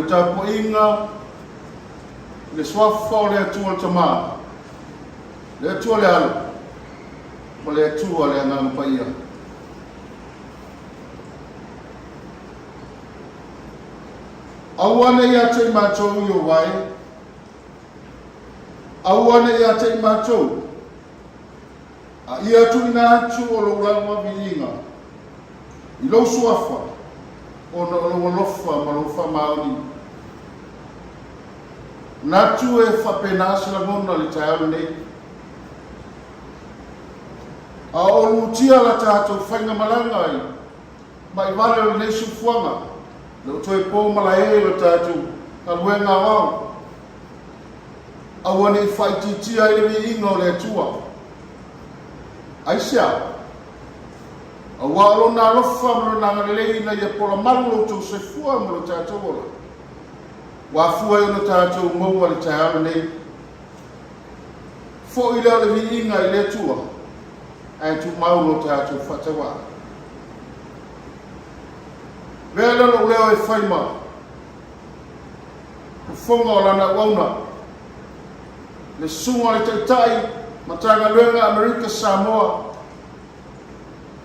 tapuaiga i le Suafa o le Atua le Tama, le Atua le Alo, ma le Atua le Agaga Paia. Aua ne i ia te i matou i o wae, aua ne i ia te i matou, a ia tuuina atu o lou lava viiga i lou suafa, ona o lou alofa ma lou faamaoni. Manatu e faapena se lagona i le taeao lenei. A o lutia la tatou faigamalaga i maivale o lenei soifuaga, le o toe po malae lo tatou galuega aoao, aua ne i faaitiitia ai le viiga o le Atua. Aisea? Aua o Lona alofa ma Lona agalelei ina ia pola malu lo outou soifua ma lo tatou ola, ua afua ai ona tatou maua le taeao lenei. Foi lea o le viiga i le Atua, ae tumau lo tatou faatauaa. Avea lea lou leo e fai ma fofoga o lana auauna, le susuga o le Taitai Matagaluega Amerika Samoa,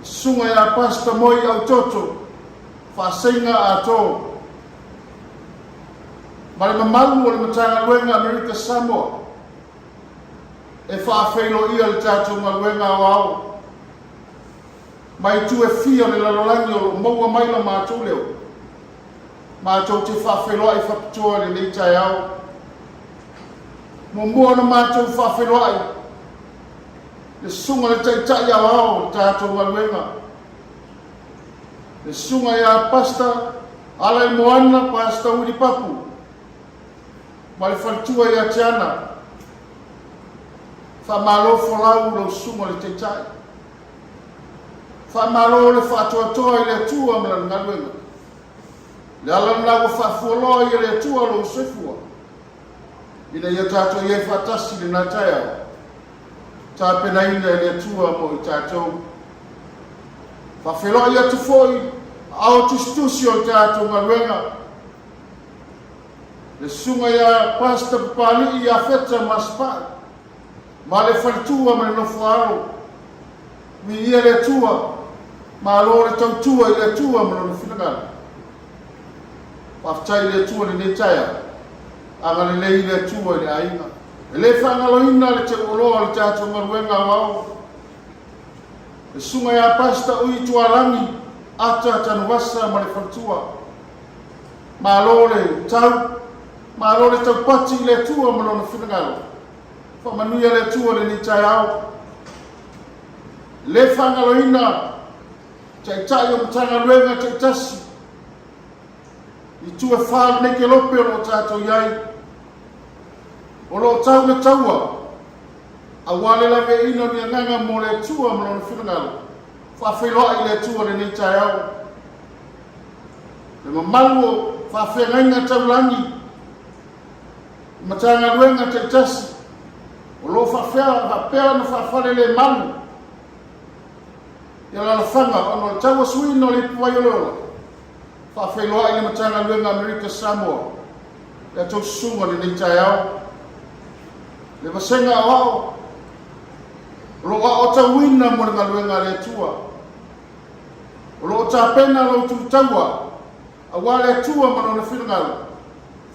le susuga ia Pastor Moi Autoto, Faaseiga Ato, ma le mamalu o le Matagaluega Amerika Samoa e faafeiloia le tatou galuega aoao mai itu e fia o le lalolagi o lo o maua mai la matou leo. Matou te faafeiloai faapitoa i lenei taeao. Muamua ona matou faafeiloai le susuga i le Taitai Aoao o le tatou galuega, le susuga ia Pastor Alaimoana Pastor Willie Papu ma le faletua ia Tiana. Faamalo folau lau susuga i le Taitai. Faamalo le faatoatoa i le Atua ma lana galuega. Le ala lena ua faafualoa ai e le Atua lou soifua, ina ia tatou i ai faatasi i lena taeao, tapenaina e le Atua mo i tatou. Faafeiloai atu foi aao tusitusi o le tatou galuega, le susuga ia Pastor Papali'i Iafeta Masepa'e, ma le faletua ma le nofo alo. Viia le Atua, malo le tautua i le Atua ma Lona finagalo. Faafetai i le Atua i lenei taeao, agalelei le Atua i le aiga. E le faagaloina le teuoloa o le tatou galuega aoao, le susuga ia Pastor Ui Tualagi Ata Tanuvasa ma le faletua. Malo le tau, malo le taupati i le Atua ma Lona finagalo. Faamanuia le Atua lenei taeao. Le faagaloina taitai o Matagaluega taitasi i itu e fa o lenei kelope o lo o tatou i ai. O lo o tau le taua aua le laveaiina o ni agaga mo le Atua ma Lona finagalo. Faafeiloai i le Atua lenei taeao. Le mamalu o faafeagaiga taulagi i Matagaluega taitasi o lo o faapea ona faafalelemalu i alalafaga ona o le tauasuina o le ipuvai o le ola, faafeiloai le Matagaluega Amerika Samoa i a outou susuga i lenei taeao. Le vasega aoao o lo o aoatauina mo le galuega a le Atua, o lo o tapena lo outou taua Aua le Atua ma Lona finagalo,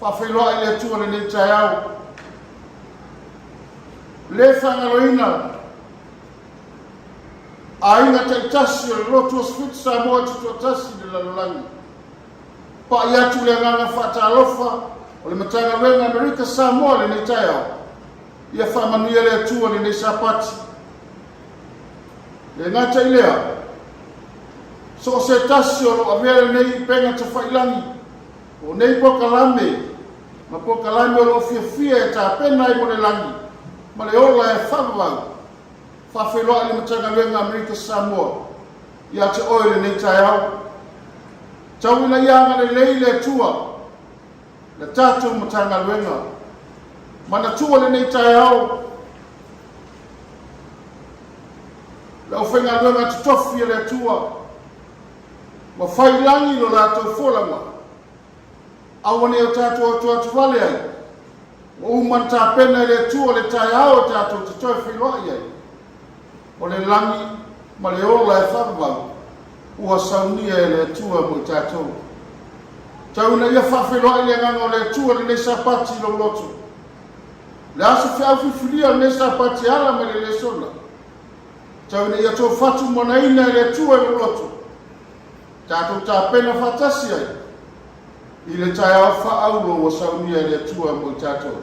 faafeiloai le Atua lenei taeao. Le faagaloina aiga taitasi o le Lotu Aso Samoa Tutoatasi i le lalolagi. Pai atu le agaga faatalofa o le Matagaluega Amerika Samoa lenei taeao. Ia faamanuia le Atua lenei Sapati. Le gata i lea, so o se tasi o lo o avea lenei upega tafailangi, o nei polokalame ma polokalame o lo o fiafia e tapena ai mo le lagi ma le ola e faavavau, faafeiloai le Matagaluega Amerika Samoa ia te oe lenei taeao. Tau ina ia agalelei le Atua le tatou Matagaluega. Manatua lenei taeao le aufaigaluega totofi a le Atua, ua fai lagi lo latou folauga. Aua ne i o tatou atuatuvale ai, ua uma ona tapena e le Atua le taeao e tatou te toe feiloai ai. O le lagi ma le ola e faavavau ua saunia e le Atua mo i tatou. Tau ina ia faafeiloai le Agaga o le Atua i lenei Sapati i lou loto. Le aso feau filifilia o lenei Sapati e ala mai le lesona. Tau ina ia tou fatumanaina e le Atua i lou loto. Tatou tapena faatasi ai i le taeao faaauro ua saunia e le Atua mo i tatou.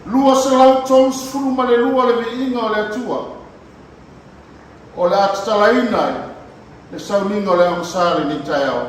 232 le viiga o le Atua o le a tatalaina ai le sauniga o le aogasa lenei taeao.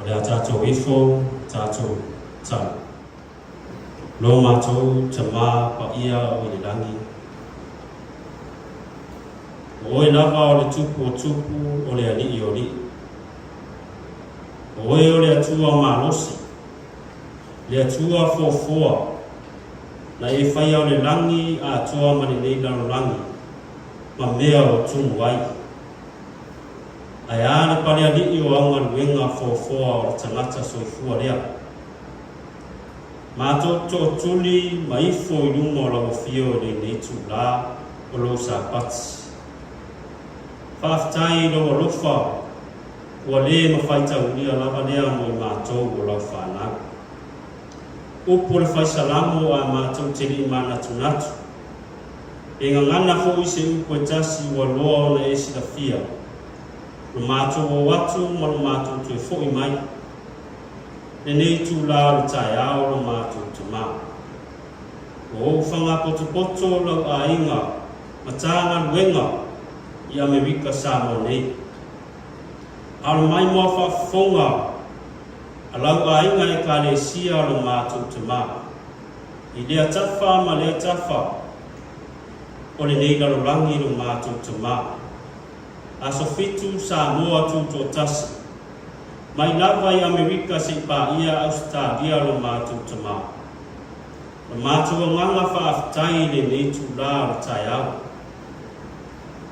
O le a tatou ifo, tatou tala. Lo matou Tama paia o i le lagi, O oe lava o le Tupu o tupu, o le Alii o alii. O oe o le Atua malosi, le Atua foafoa, na e faia o le lagi atoa ma lenei lalolagi, ma mea o tumu ai. Ae a le palealii o au galuega foafoa o le tagata soifua lea? Matou tootuli ma ifo i luma o lau afio i lenei itulā o lou Sapati. Faafetai i lou alofa ua le mafaitaulia lava lea mo i matou o lau fanau. Upu o le fai salamo a matou te lii manatunatu. E gagana foi se upu e tasi ua loa ona e silafia, lo matou o atu ma lo matou toe foi mai. Lenei itulā o le taeao lo matou Tama. Ua ou fagapotopoto lau aiga ma tā galuega i Amerika Samoa nei. A o le maimoa faafofoga a lau aiga Ekalesia lo matou Tama, i lea tafa ma lea tafa o lenei lalolagi lo matou Tama. Aso 7 Samoa Tutoatasi. Mai lava i Amerika se i paia Ausetalia lo matou tama. Lo matou agaga faafetai i lenei itulā o le taeao.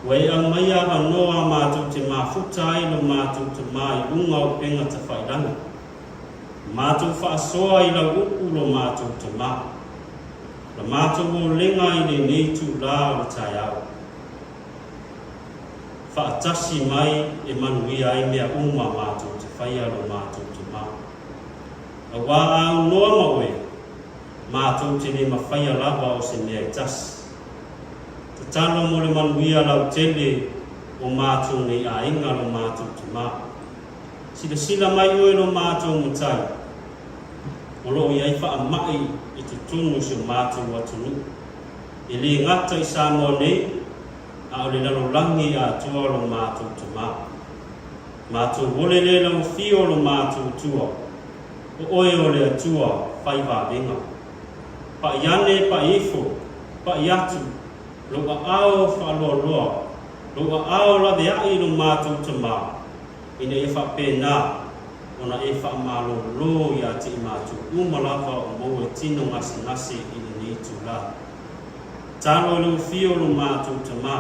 Ua e aumaia avanoa a matou te mafuta ai lo matou tama i luga o upega tafailagi. Matou faasoa i lau upu lo matou tama. La matou olega i lenei itulā o le taeao. Faatasi mai e manuia ai mea uma matou te faia lo matou Tama. Auā a aunoa ma oe, mātou te le mafaia lava o se mea e tasi. Tatalo mo le manuia lautele o mātou nei aiga lo mātou tamā. Silasila mai oe lo mātou matai, o lo o i ai faamai i totonu o si o mātou atunuu. E le gata i Samoa nei, a o le lalolagi atoa lo mātou tamā. Mātou ole le lau afio lo mātou Atua, o oe o le Atua fai vavega. Paʻi ane, paʻi ifo, paʻi atu, lou aao faaloaloa, lou aao laveaʻi i lo mātou tamā, ina ia faapena ona e faamalōlō iā te i mātou uma lava o maua i tino gasegase i lenei itulā. Talo i lou afio lo mātou tamā.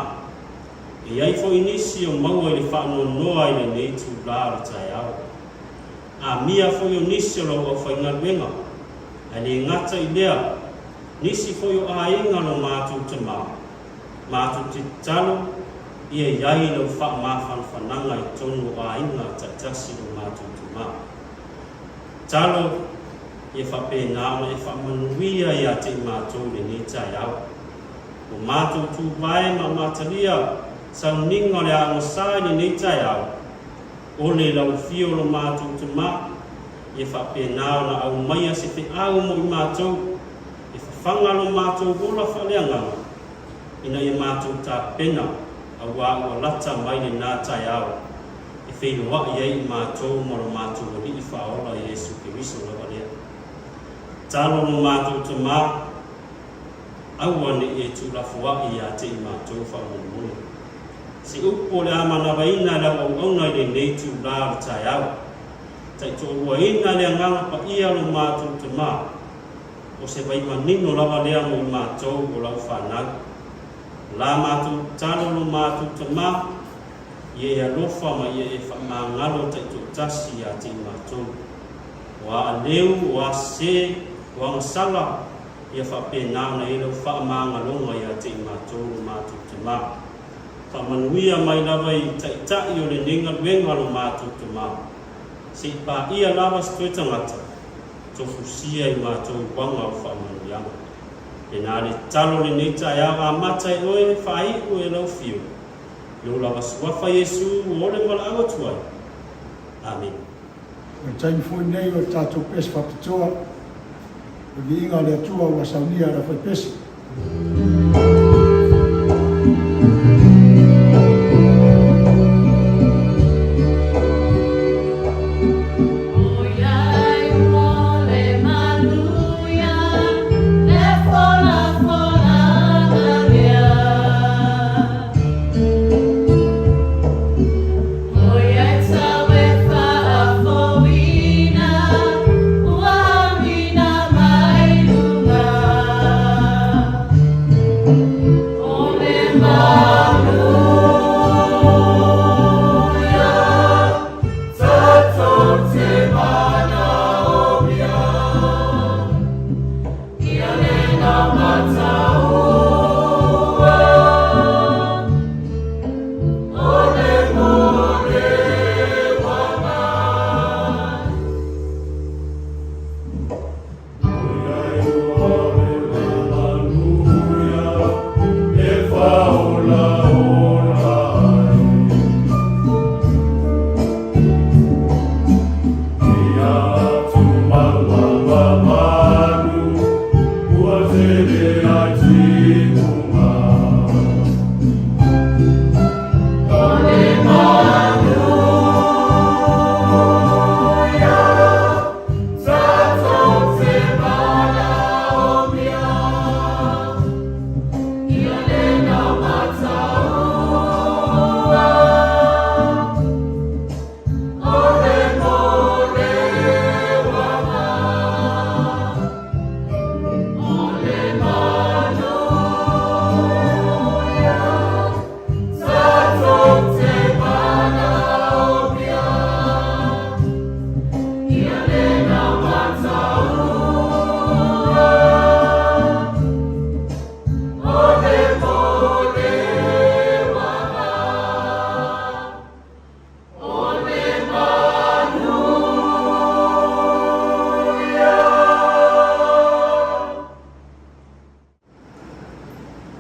E i ai foi nisi o maua i le faanoanoa i lenei itulā o le taeao. Amia foi o nisi o lau aufaigaluega, ae le gata i lea, nisi foi o aiga lo matou tamā, matou te tatalo ia i ai lau faamafanafanaga i tonu o aiga taitasi lo matou tamā. Tatalo ia faapena ona e faamanuia ia te i matou i lenei taeao. Ua mātou tūpae ma matalia sauniga o le aoga sa i lenei taeao, ole lau afio lo mātou tama, ia faapena ona aumaia se feau mo i mātou, e fafaga lo mātou ola faaleagaga, ina ia mātou tapena, auā ua lata mai lenā taeao, e feiloaʻi ai i mātou ma lo mātou Alii Faaola Iesu Keriso lava lea. Talo lo mātou tama, Aua ne i e tuulafoaʻi iā te i mātou faamolemole. Se upu o le a manavaina e lau auauna i lenei itulā o le taeao. Taitoaluaina le agaga paia lo mātou tamā. O se vai manino lava lea mo i mātou o lau whanau. O la mātou tatalo lo mātou tamā, ia e alofa ma ia e whaamāngalo taitoatasi iā te i mātou. O a aleu, o a sē, o agasala, Ia faapena ona i ai lau faamagaloga ia te i matou lo matou tamā. Faamanuia mai lava i Taitai o lenei galuega lo matou tamā. Se i paia lava se toe tagata, tofusia i matou i waga o faamanuiaga. Pena le tatalo lenei taeao amata e oe faaiu e lau fio, i lou lava suafa Iesu ua ole valaau atu ai. Amene. O le taimi foi lenei o le tatou pese faapitoa, o le viiga o le Atua ua saunia e le aufaipese.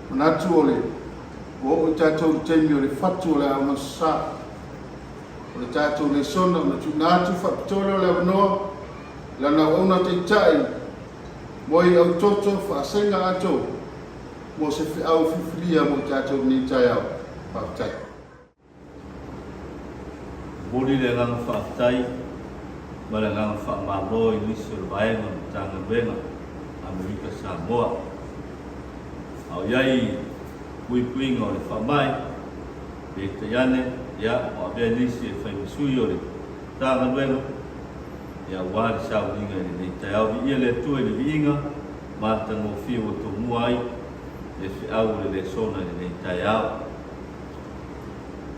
Manatu o le ua oo i tatou i le taimi o le fatu o le aoga sa. O le tatou lesona ona tuuina atu faapitoa lea o le avanoa i lana auauna taitai Moi Autoto Faasaiga Ato mo se feau filifilia mo i tatou i lenei taeao. Faafetai. Momoli le agaga faafetai ma le agaga faamalo i nisi o le vaega o le Matagaluega Amerika Samoa. A o i ai i puipuiga o le faamai, peitai ane, ia, ua avea nisi e fai ma sui o le Matagaluega, ia, aua le sauniga i lenei taeao. Viia le Atua i le viiga matagofie ua tomua ai le feau o le lesona i lenei taeao.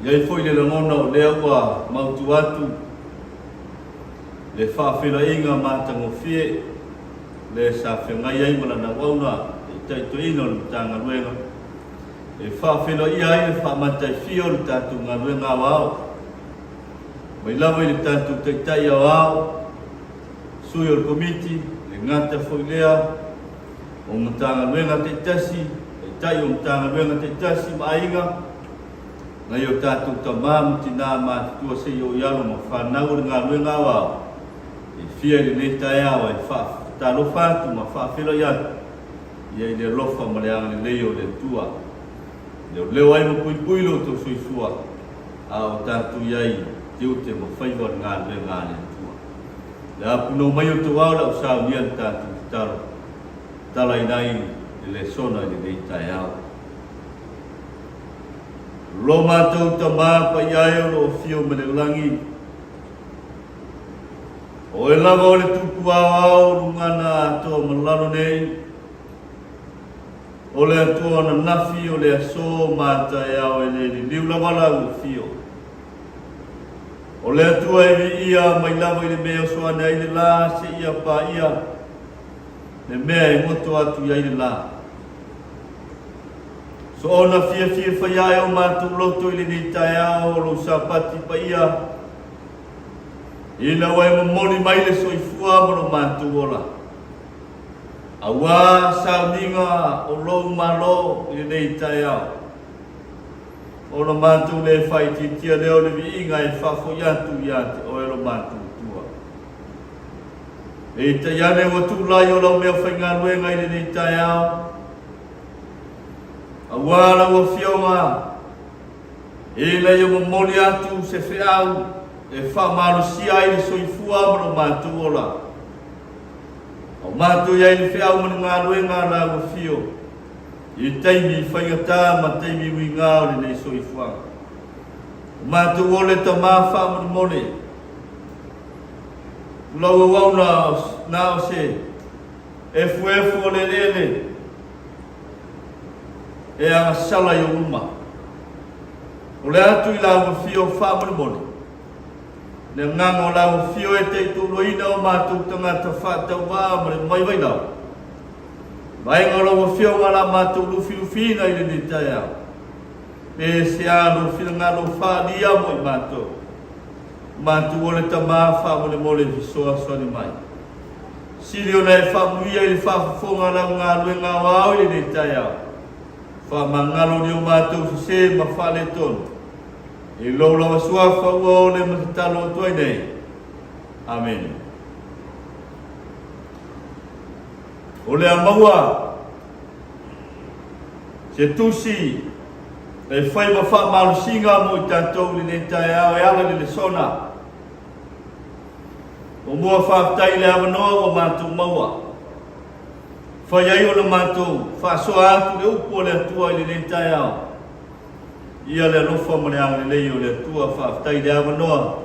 E i ai foi le lagona o lea ua mautu atu le faafeiloaiga matagofie le sa feagai ai ma lana auauna taitaitoeina o le Matagaluega e faafeiloaia ai le faamataifia o le tatou galuega aoao mai lava i le tatou Taitai Aoao, Sui o le Komiti, le gata foi lea o Matagaluega taitasi, Taitai o Matagaluega taitasi ma aiga, nai o tatou tama ma tina matutua seia oo i alo ma fanau o le galuega aoao e fia i lenei taeao e faatalofa atu ma faafeiloai atu ia i le alofa ma le agalelei o le Atua. Leoleo ai ma puipui lo outou soifua a o tatou i ai i tiute ma faiva o le galuega a le Atua. Le apunou mai o tou ao le au saunia le tatou tatalo talaina ai le lesona i lenei taeao. Lo matou Tama paia e o lo o fio ma le lagi, o oe lava o le Tupu aoao o lugana atoa ma lalo nei, o le Atua o ananafi, o le aso ma taeao e le liliu lava lau afio. O le Atua e viia mai lava i le mea e oso ane ai le lā seia paia le mea e goto atu i ai le lā. Soona fiafia fai ae o matou loto i lenei taeao o lou Sapati paia, ina ua e momoli mai le soifua ma lo matou ola. Aua sauniga o lou Malo i lenei taeao. Ona matou le faaitiitia lea o le viiga e faafoi atu ia te oe lo matou Atua. Peitai ane ua tulai o lau mea faigaluega i lenei taeao, aua lau Afioga, ina ia momoli atu se feau e faamalosia ai le soifua ma lo matou ola. A o matou i ai le feau ma le galuega a lau Afio, i taimi faigata ma taimi uiga o lenei soifuaga. O matou o le tama faamolemole, o lau auauna na o se efuefu o le eleele e agasala i ou luma. O le atu i lau afio faamolemole, le agaga o lau afio e taitauloina o matou tagata faatauvaa ma le vaivailau. Vaega o lau Afioga la matou lufilufiina i lenei taeao. Pe se a lou finagalo faaalia mo i matou. Matou o le tama faamolemole fesoasoani mai. Sili ona e faamuia i le faafofoga a lau galuega aoao i lenei taeao. Faamagalo ni o matou sese ma faaletonu. I lou lava suafa ua ole ma tatalo atu ai nei. Amene. O le a maua se tusi e fai ma faamalosiga mo i tatou i lenei taeao e ala i le lesona. Muamua faafetai i le avanoa ua matou maua. Fai ai ona matou faasoa atu le upu a le Atua i lenei taeao. Ia le alofa ma le agalelei o le Atua, faafetai i le avanoa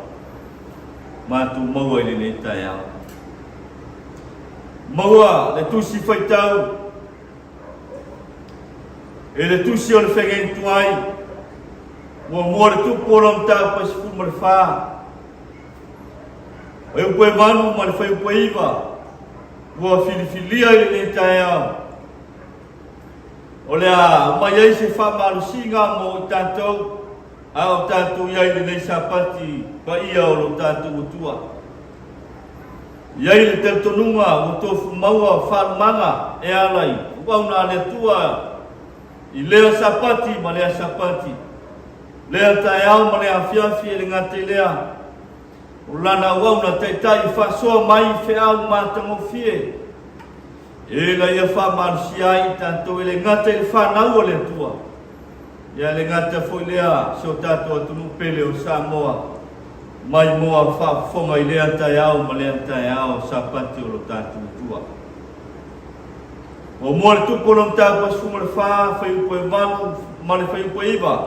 matou maua i lenei taeao. Maua le tusi faitau e le tusi o le Feagaiga Tuai, muamua le tupu o lona mataupu e 14, fuaiupu e 8 ma le fuaiupu e 9, ua filifilia i lenei taeao o le a aumai ai se faamalosiga mo i tatou a o tatou i ai i lenei Sapati paia o lo tatou Atua. I ai le talitonuga ua tofu maua faalumaga e ala i auauna a le Atua I lea Sapati ma lea Sapati, lea taeao ma lea afiafi e le gata i lea, o lana auauna taitai faasoa mai i feau matagofie, ina ia faamalosia ai i tatou e le gata i le fanau a le Atua, ia e le gata foi lea si o tatou atunuu pele o Samoa, mai moa faafofoga i lea taeao ma lea taeao Sapati o lo tatou Atua. Muamua le tupu o le mataupu 14, fuaiupu e 8 ma le fuaiupu e 9.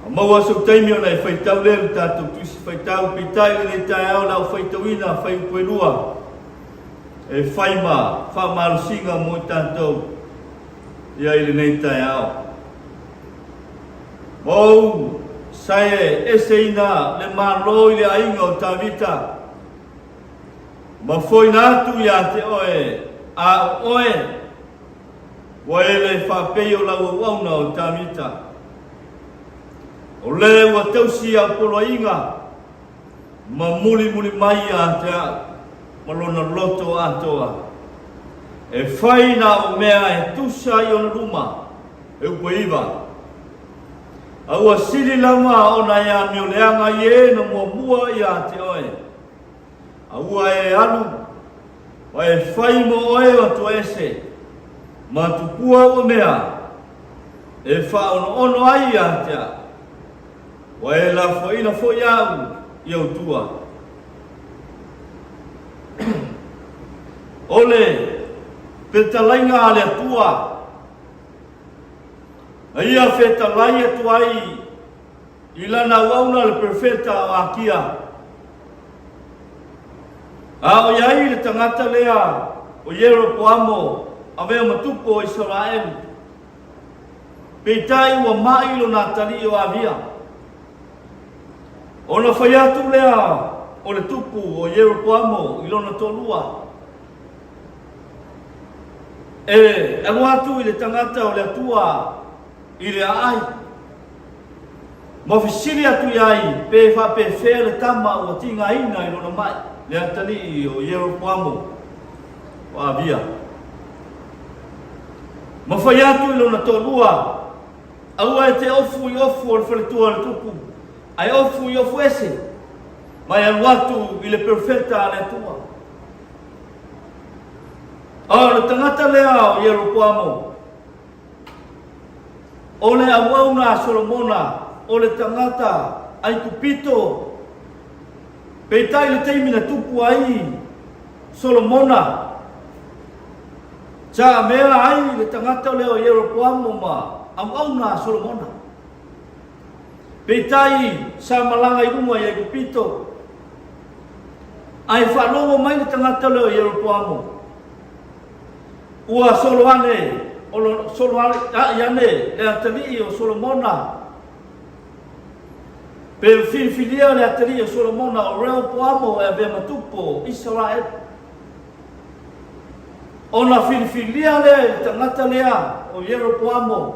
A maua sou taimi ona e faitau lea i le tatou tusi faitau, peitai lenei taeao le au faitauina fuaiupu e 2 e fai ma faamalosiga mo i tatou ia i lenei taeao. Ma ou sae eseina le Malo i le aiga o Tavita, Ma foina atu ia te oe, a o oe, ua e le faapei o lau auauna o Tavita. O le ua tausi au poloaiga ma mulimuli mai ia te au ma lona loto atoa, e fai na au mea e tusa i ona luma, e upu e iva. A ua sili lava ona e amioleaga i e na muamua ia te oe. A ua e alu, ma e fai mo oe o atua ese, ma tupua ua mea e faaonoono ai ia te au, ua e lafoaina foi au i ou tua. O le fetalaiga a le Atua, na ia fetalai atu ai I lana auauna le perofeta o Akia, a o i ai le tagata lea o Ieropoamo avea ma tupu o Isaraelu, peitai ua maʻi lona atalii o Avia. Ona fai atu lea o le tupu o Ieropoamo i lona toalua, E alu atu i le tagata o le Atua i le aai, ma fesili atu i ai pe faapefea le tama ua tigaina i lona mai, le atalii o Ieropoamo o Avia. Ma fai atu i lona toalua, Aua e te ofu i ofu o le faletua o le tupu, ae ofu i ofu ese, ma e alu atu i le perofeta a le Atua. A o le tagata lea o Ieropoamo, O le auauna a Solomona, o le tagata Aikupito, peitai le taimi na tupu ai Solomona, sa mea ai le tagata lea o Ieropoamo ma auauna a Solomona. Peitai sa malaga i luga i Aikupito, ae faalogo mai le tagata lea o Ieropoamo, Ua solo ane, solo aʻi ane le atalii o Solomona, pe filifilia le atalii o Solomona o Rehoboamo e avea ma tupu o Isaraelu. Ona filifilia lea i le tagata lea o Ieroboamo,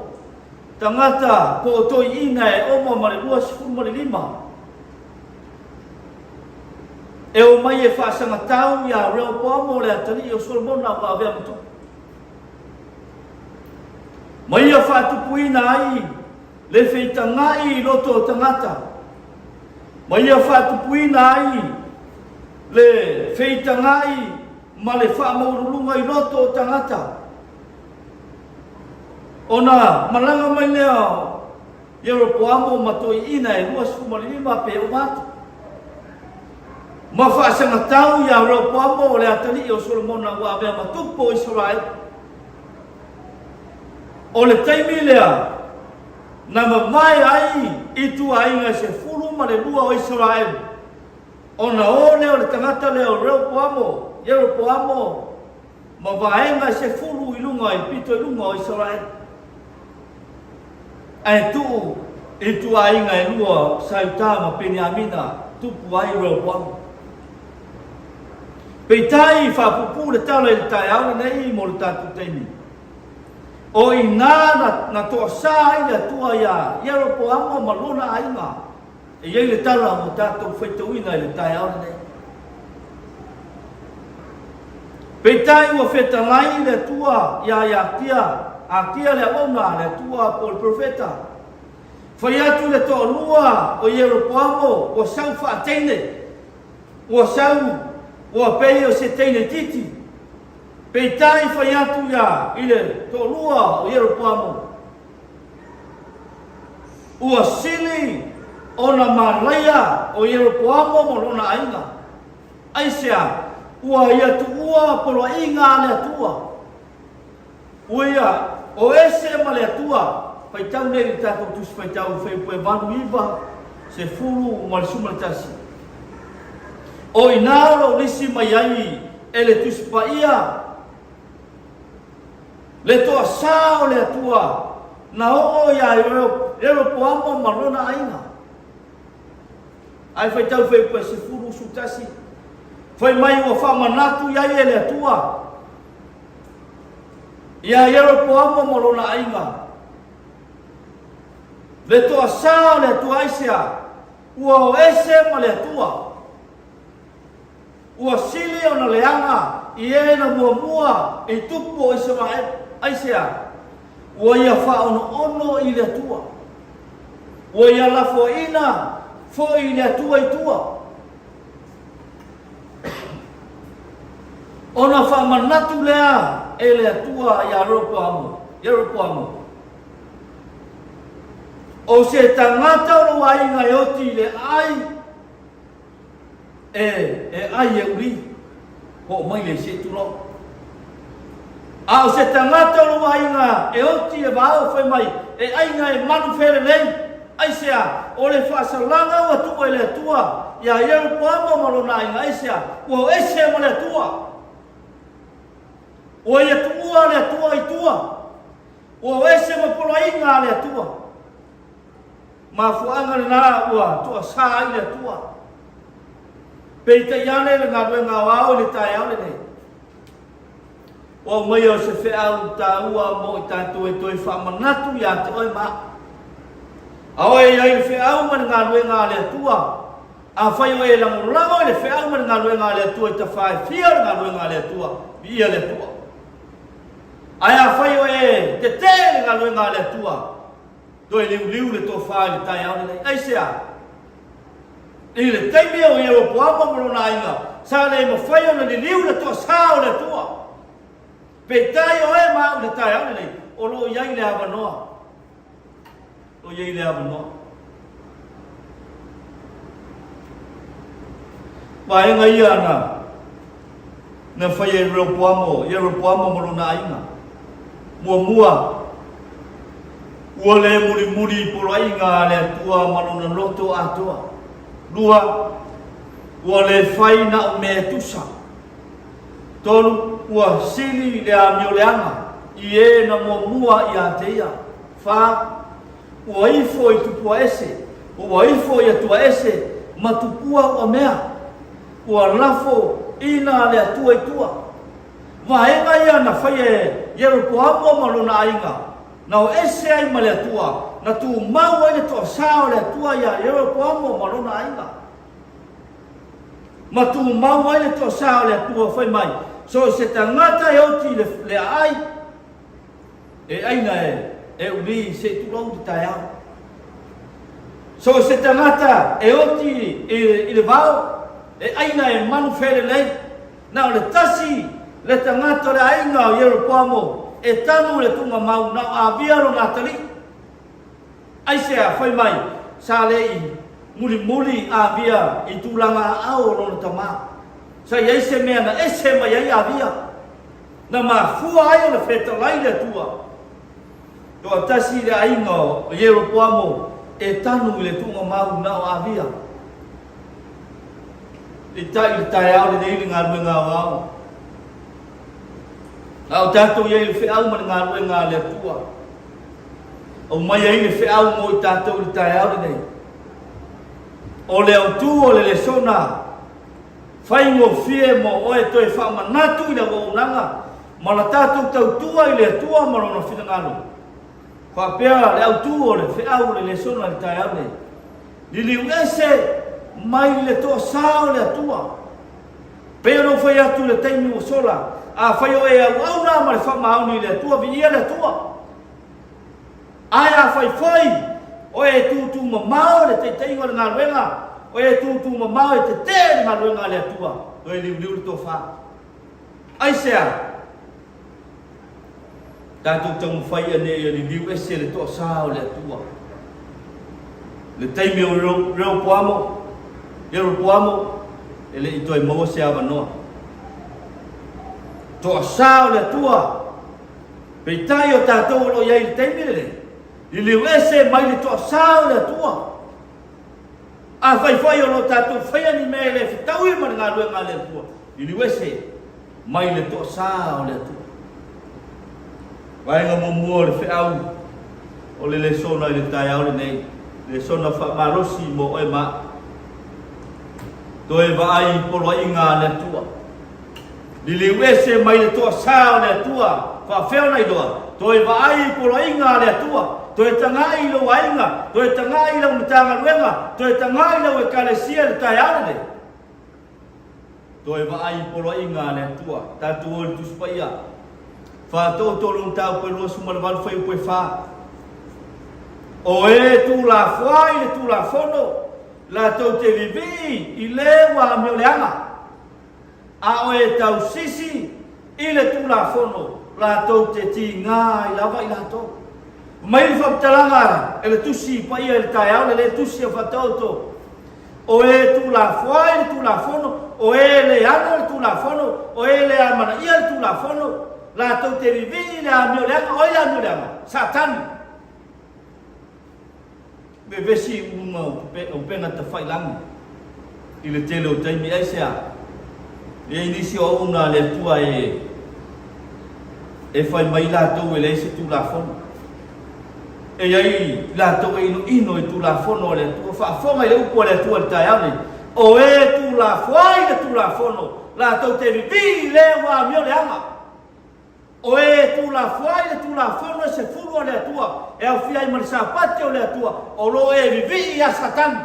tagata po o toeaiina e ova ma le 25, E omai e faasagatau iā Rehoboamo le atalii o Solomona ua avea ma tupu. Ma ia faatupuina ai le feitagaʻi i loto o tagata, ma ia faatupuina ai le feitagaʻi ma le faamaualuluga i loto o tagata. Ona malaga mai lea Ieropoamo ma toeaiina e 25 pe ova atu. Ma faasagatau iā Rehopoamo o le atalii o Solomona ua avea ma tupu o Isaraelu. O le taimi lea na mavae ai ituaiga e 12 o Isaraelu, ona o lea o le tagata lea o Rehopoamo, Ieropoamo, ma vaega e sefulu i luga i pito i luga o Isaraelu. Ae tuu i ituaiga e lua sa Iuta ma Peniamina tupu ai Rehoboamo. Peitai i faapuupuu le tala i le taeao lenei mo le tatou taimi. O i ina na, na toasā ai le Atua iā Ieropoamo ma lona aiga. E i ai le tala ua tatou faitauina i le taeao lenei. Peitai ua fetalai le Atua iā Iakia, Akia le auauna a le Atua po o le perofeta. Fai atu le toalua o Ieropoamo ua sau faateine, ua sau ua pei o se teine itiiti. Peitai fai atu ia i le toalua o Ieropoamo, Ua sili ona malaia o Ieropoamo ma lona aiga. Aisea? Ua ia tuua poloaiga a le Atua. Ua ia o ese ma le Atua. Faitau nei i le tatou Tusi Faitau i Fuaiupu e 8, 9, 10 ma le 11. O i ina o lo o lisi mai ai e le Tusi Paia le toasā o le Atua na oo iā Ieropoama ma lona aiga. Ae faitau fuaiupu e 11, fai mai ua faamanatu i ai e le Atua iā Ieropoama ma lona aiga le toasā o le Atua. Aisea? Ua o ese ma le Atua. Ua sili ona leaga i e na muamua i tupu o Isaraelu. Aisea? Ua ia faaonoono i le Atua. Ua ia lafoaina foi i le Atua i tua. Ona faamanatu lea e le Atua iā Reopoamo, Ieropoamo, O se tagata o lou aiga e oti i le aai, E, e ai e uli, hoʻomai le se tulou. A o se tagata o lou aiga e oti e vao fai mai, e aiga e malu felelei, aisea, o le faasalaga ua tuu e le Atua iā Ieropoama ma lona aiga, aisea, ua o ese ma le Atua. Ua ia tuua le Atua i tua, ua o ese ma poloaiga a le Atua. Mafuaaga lena ua toasā ai le Atua. Peitai ane le galuega aoao i le taeao lenei. Ua aumaia o se feau taua mo i tatou e toe faamanatu iā te oe ma au. A oe i ai le feau ma le galuega a le Atua, afai oe e lagolago i le feau ma le galuega a le Atua i tafā e fia o le galuega a le Atua, viia le Atua. Ae afai oe e tetee i le galuega a le Atua, Toe liuliu le tofa i le taeao lenei. Aisea? I le taimi o Ieropoama ma lona aiga, sa le mafai ona liliu le toasā o le Atua. Peitai o oe ma au i le taeao lenei, o lo o i ai le avanoa. O lo o i ai le avanoa. Vaega ia na na faia e Reopoamo, Ieropoamo ma lona aiga. Muamua, ua le mulimuli i poloaiga a le Atua ma lona loto atoa. Lua, ua le fai na o mea e tusa. Tolu, ua sili le amioleaga i e na muamua ia te ia. Fa, ua ifo i tupua ese, ua ifo i atua ese ma tupua ua mea. Ua lafo ina le Atua i tua. Vaega ia na faia e Ieropoamo ma lona aiga, na o ese ai ma le Atua, na tumau ai le toasā o le Atua iā Ieropoamo ma lona aiga. Ma tumau ai le toasā o le Atua fai mai, So se tagata e oti i le, le aai, E aina e, e uli se i tulou i le taeao. So se tagata e oti i, i le vao, e aina e manu felelei. Na o le tasi le tagata o le aiga o Ieropoamo e tanu i le tuugamau, na o Avia lona atalii. Aisea, fai mai, sa le i mulimuli Avia i tulaga aao o lona tama. Sa i ai se mea na ese mai ai Avia. Na mafua ai ona fetalai le Atua. Toatasi le aiga o Ieropoamo e tanu i le tuugamau na o Avia. Peitai i le taeao lenei le galuega aoao. A o tatou i ai i le feau ma le galuega a le Atua. Aumai ai le feau mo i tatou i le taeao lenei. O le autu o le lesona Faigofie mo oe toe faamanatu i le auaunaga ma la tatou tautua i le Atua ma Lona finagalo. Faapea le autu o le feau o le lesona i le taeao nei. Liliu ese mai le toasā o le Atua. Pei ona ou fai atu i le taimi ua sola, Afai o e auauna ma le faamaoni i le Atua, viia le Atua. Ae afai foi o e tūtūmamao i le taitaiga o le galuega, o e tūtūmamao e tetee i le galuega a le Atua, toe liuliu le tofa. Aisea? Tatou taumafai ina ia liliu ese le toasā o le Atua. Le taimi o Rehoboamo, Jeroboamo, e le i toe maua se avanoa. Toasā o le Atua, peitai o tatou o lo o i ai i le taimi lenei, liliu ese mai le toasā o le Atua. Afai foi o lo o tatou faia ni mea e le fetaui ma le galuega a le Atua, liliu ese mai le toasā o le Atua. Vaega muamua o le feau o le lesona i le taeao lenei, lesona faamalosi mo oe ma au. Toe vaai i poloaiga a le Atua. Liliu ese mai le toasā o le Atua, faafefea ona iloa? Toe vaai i poloaiga a le Atua, toe tagai i lou aiga, toe tagai i lau Matagaluega, toe tagai i lau Ekalesia i le taeao lenei. Toe vaai i poloaiga a le Atua, tatou o i le Tusi Paia. Faatootoo mataupu e 28 fuaiupu e 4. O e tuulafoai i le Tulafono, latou te vivii i le ua amioleaga. A o e tausisi i le Tulafono, latou te tigā ai lava i latou. Mai le faamatalaga e le Tusi Paia i le taeao lenei, le Tusi a Faataoto, O e tuulafoai le Tulafono, o e le ano le Tulafono, o e le amanaia le Tulafono, latou te vivii i le amioleaga. O ai le amioleaga? Satani. Vevesi i luga o upega tafailagi i le tele o taimi. Aisea? E i ai nisi o auauna a le Atua e e fai mai latou e leai se Tulafono. E i ai latou e inoino i Tulafono a le Atua. Faafofoga i le upu a le Atua i le taeao nei, O e tuulafoai le Tulafono, latou te vivii i le ua amioleaga. O e tuulafoai le Tulafono e sefulu a le Atua, e aofia ai ma le Sapati o le Atua, o lo o e vivii ia Satani.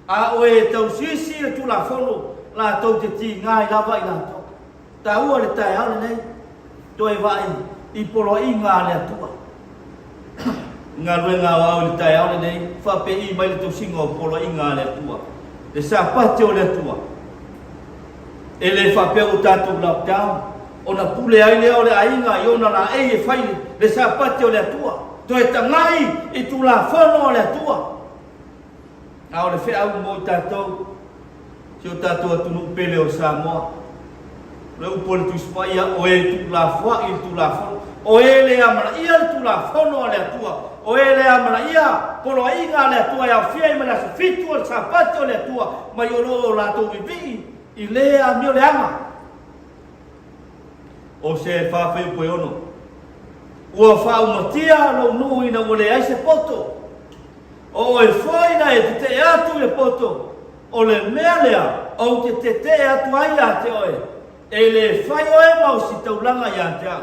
A o e tausiisi le Tulafono, latou te tiga ai lava i latou. Taua le taeao lenei, toe vaai i poloaiga a le Atua. I galuega aoao i le taeao lenei, faapei mai le tausiga o poloaiga a le Atua, le Sapati o le Atua. E le faapea ua tatou lockdown, ona pule ai lea o le aiga i ona laei e fai le Sapati o le Atua. Toe tagai i Tulafono a le Atua. A o le feau mo i tatou, si o tatou atunuu pele o Samoa, o le upu a le Tusi Paia, o e tuulafoai i le Tulafono, o e le amanaia le Tulafono a le Atua, o e le amanaia poloaiga a le Atua e aofia ai ma le aso fitu o le Sapati o le Atua, mai o lo o latou vivii i le amioleaga. O se faafuaiupu e ono, ua faaumatia lou nuu ina ua leai se poto. O oe foi na e tetee atu i le poto, o le mea lea ou te tetee atu ai ia te oe, e le fai oe ma ositaulaga ia te au.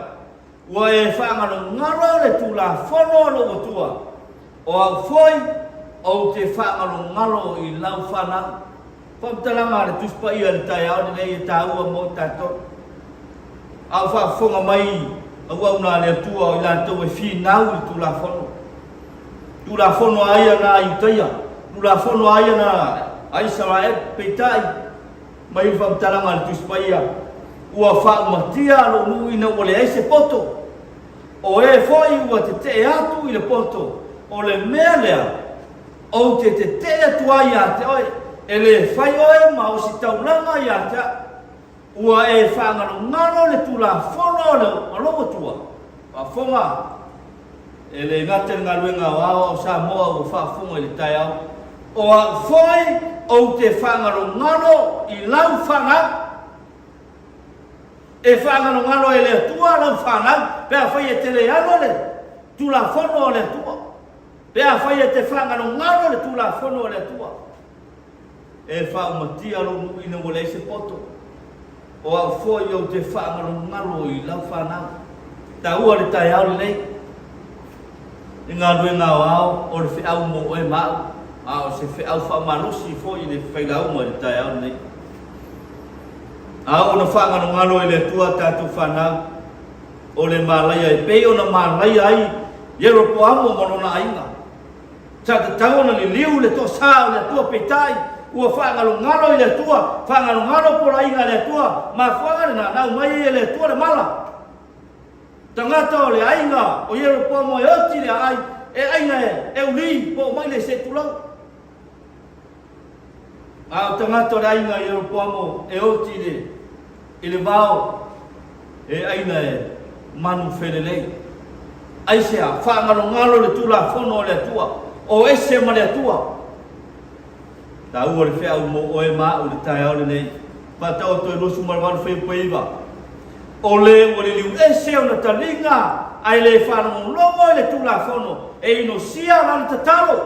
Ua e faagalogalo le tulafono a lou Atua, o au foi ou te faagalogalo i lau fanau. Faamatalaga a le Tusi Paia i le taeao lenei e taua mo i tatou. A o faafofoga mai auauna a le Atua o i latou e finau i le Tulafono. Tulafono a ia na Iutaia, Tulafono a ia na a Isaraelu, peitai, mai le faamatalaga a le Tusi Paia, ua faaumatia lou nuu ina ua leai se poto. O e foi ua tetee atu i le poto, o le mea lea ou te tetee atu ai ia te oe, e le fai oe ma ositaulaga ia te au. Ua e faagalogalo le Tulafono a lou Atua. Faafofoga, e le gata i le galuega aoao a o Samoa ua faafofoga i le taeao. O au foi ou te faagalogalo i lau fanau. E faagalogalo e le Atua lau fanau pe afai e te le alo le Tulafono a le Atua. Pe afai e te faagalogalo le Tulafono a le Atua. E faaumatia lou nuu ina ua leai se poto. O au foi ou te faagalogalo i lau fanau. Taua le taeao lenei i galuega aoao o le feau mo oe ma au, a o se feau faamalosi foi i le failauga i le taeao lenei. A oo ina faagalogalo e le Atua a tatou fanau, o le malaia e pei ona malaia ai Ieropoamo ma lona aiga. Sa tatau ona liliu le toasa o le Atua peitai ua faagalogalo i le Atua, faagalogalo poloaiga a le Atua, mafuaaga lena na aumai ai e le Atua le mala. Tagata o le aiga o Ieropoamo e oti le aai, e aiga e uli po o mai le se tulou. A o tagata o le aiga o Ieropoamo e oti i le, i le vao, e aina e manu felelei. Aisea? Faagalogalo le Tulafono a le Atua, o ese ma le Atua. Taua le feau mo oe ma au i le taeao lenei. Faataoto e 28 fuaiupu e 9. O le ua liliu ese ona taliga ae le faalogologo i le Tulafono, e inosia lana tatalo.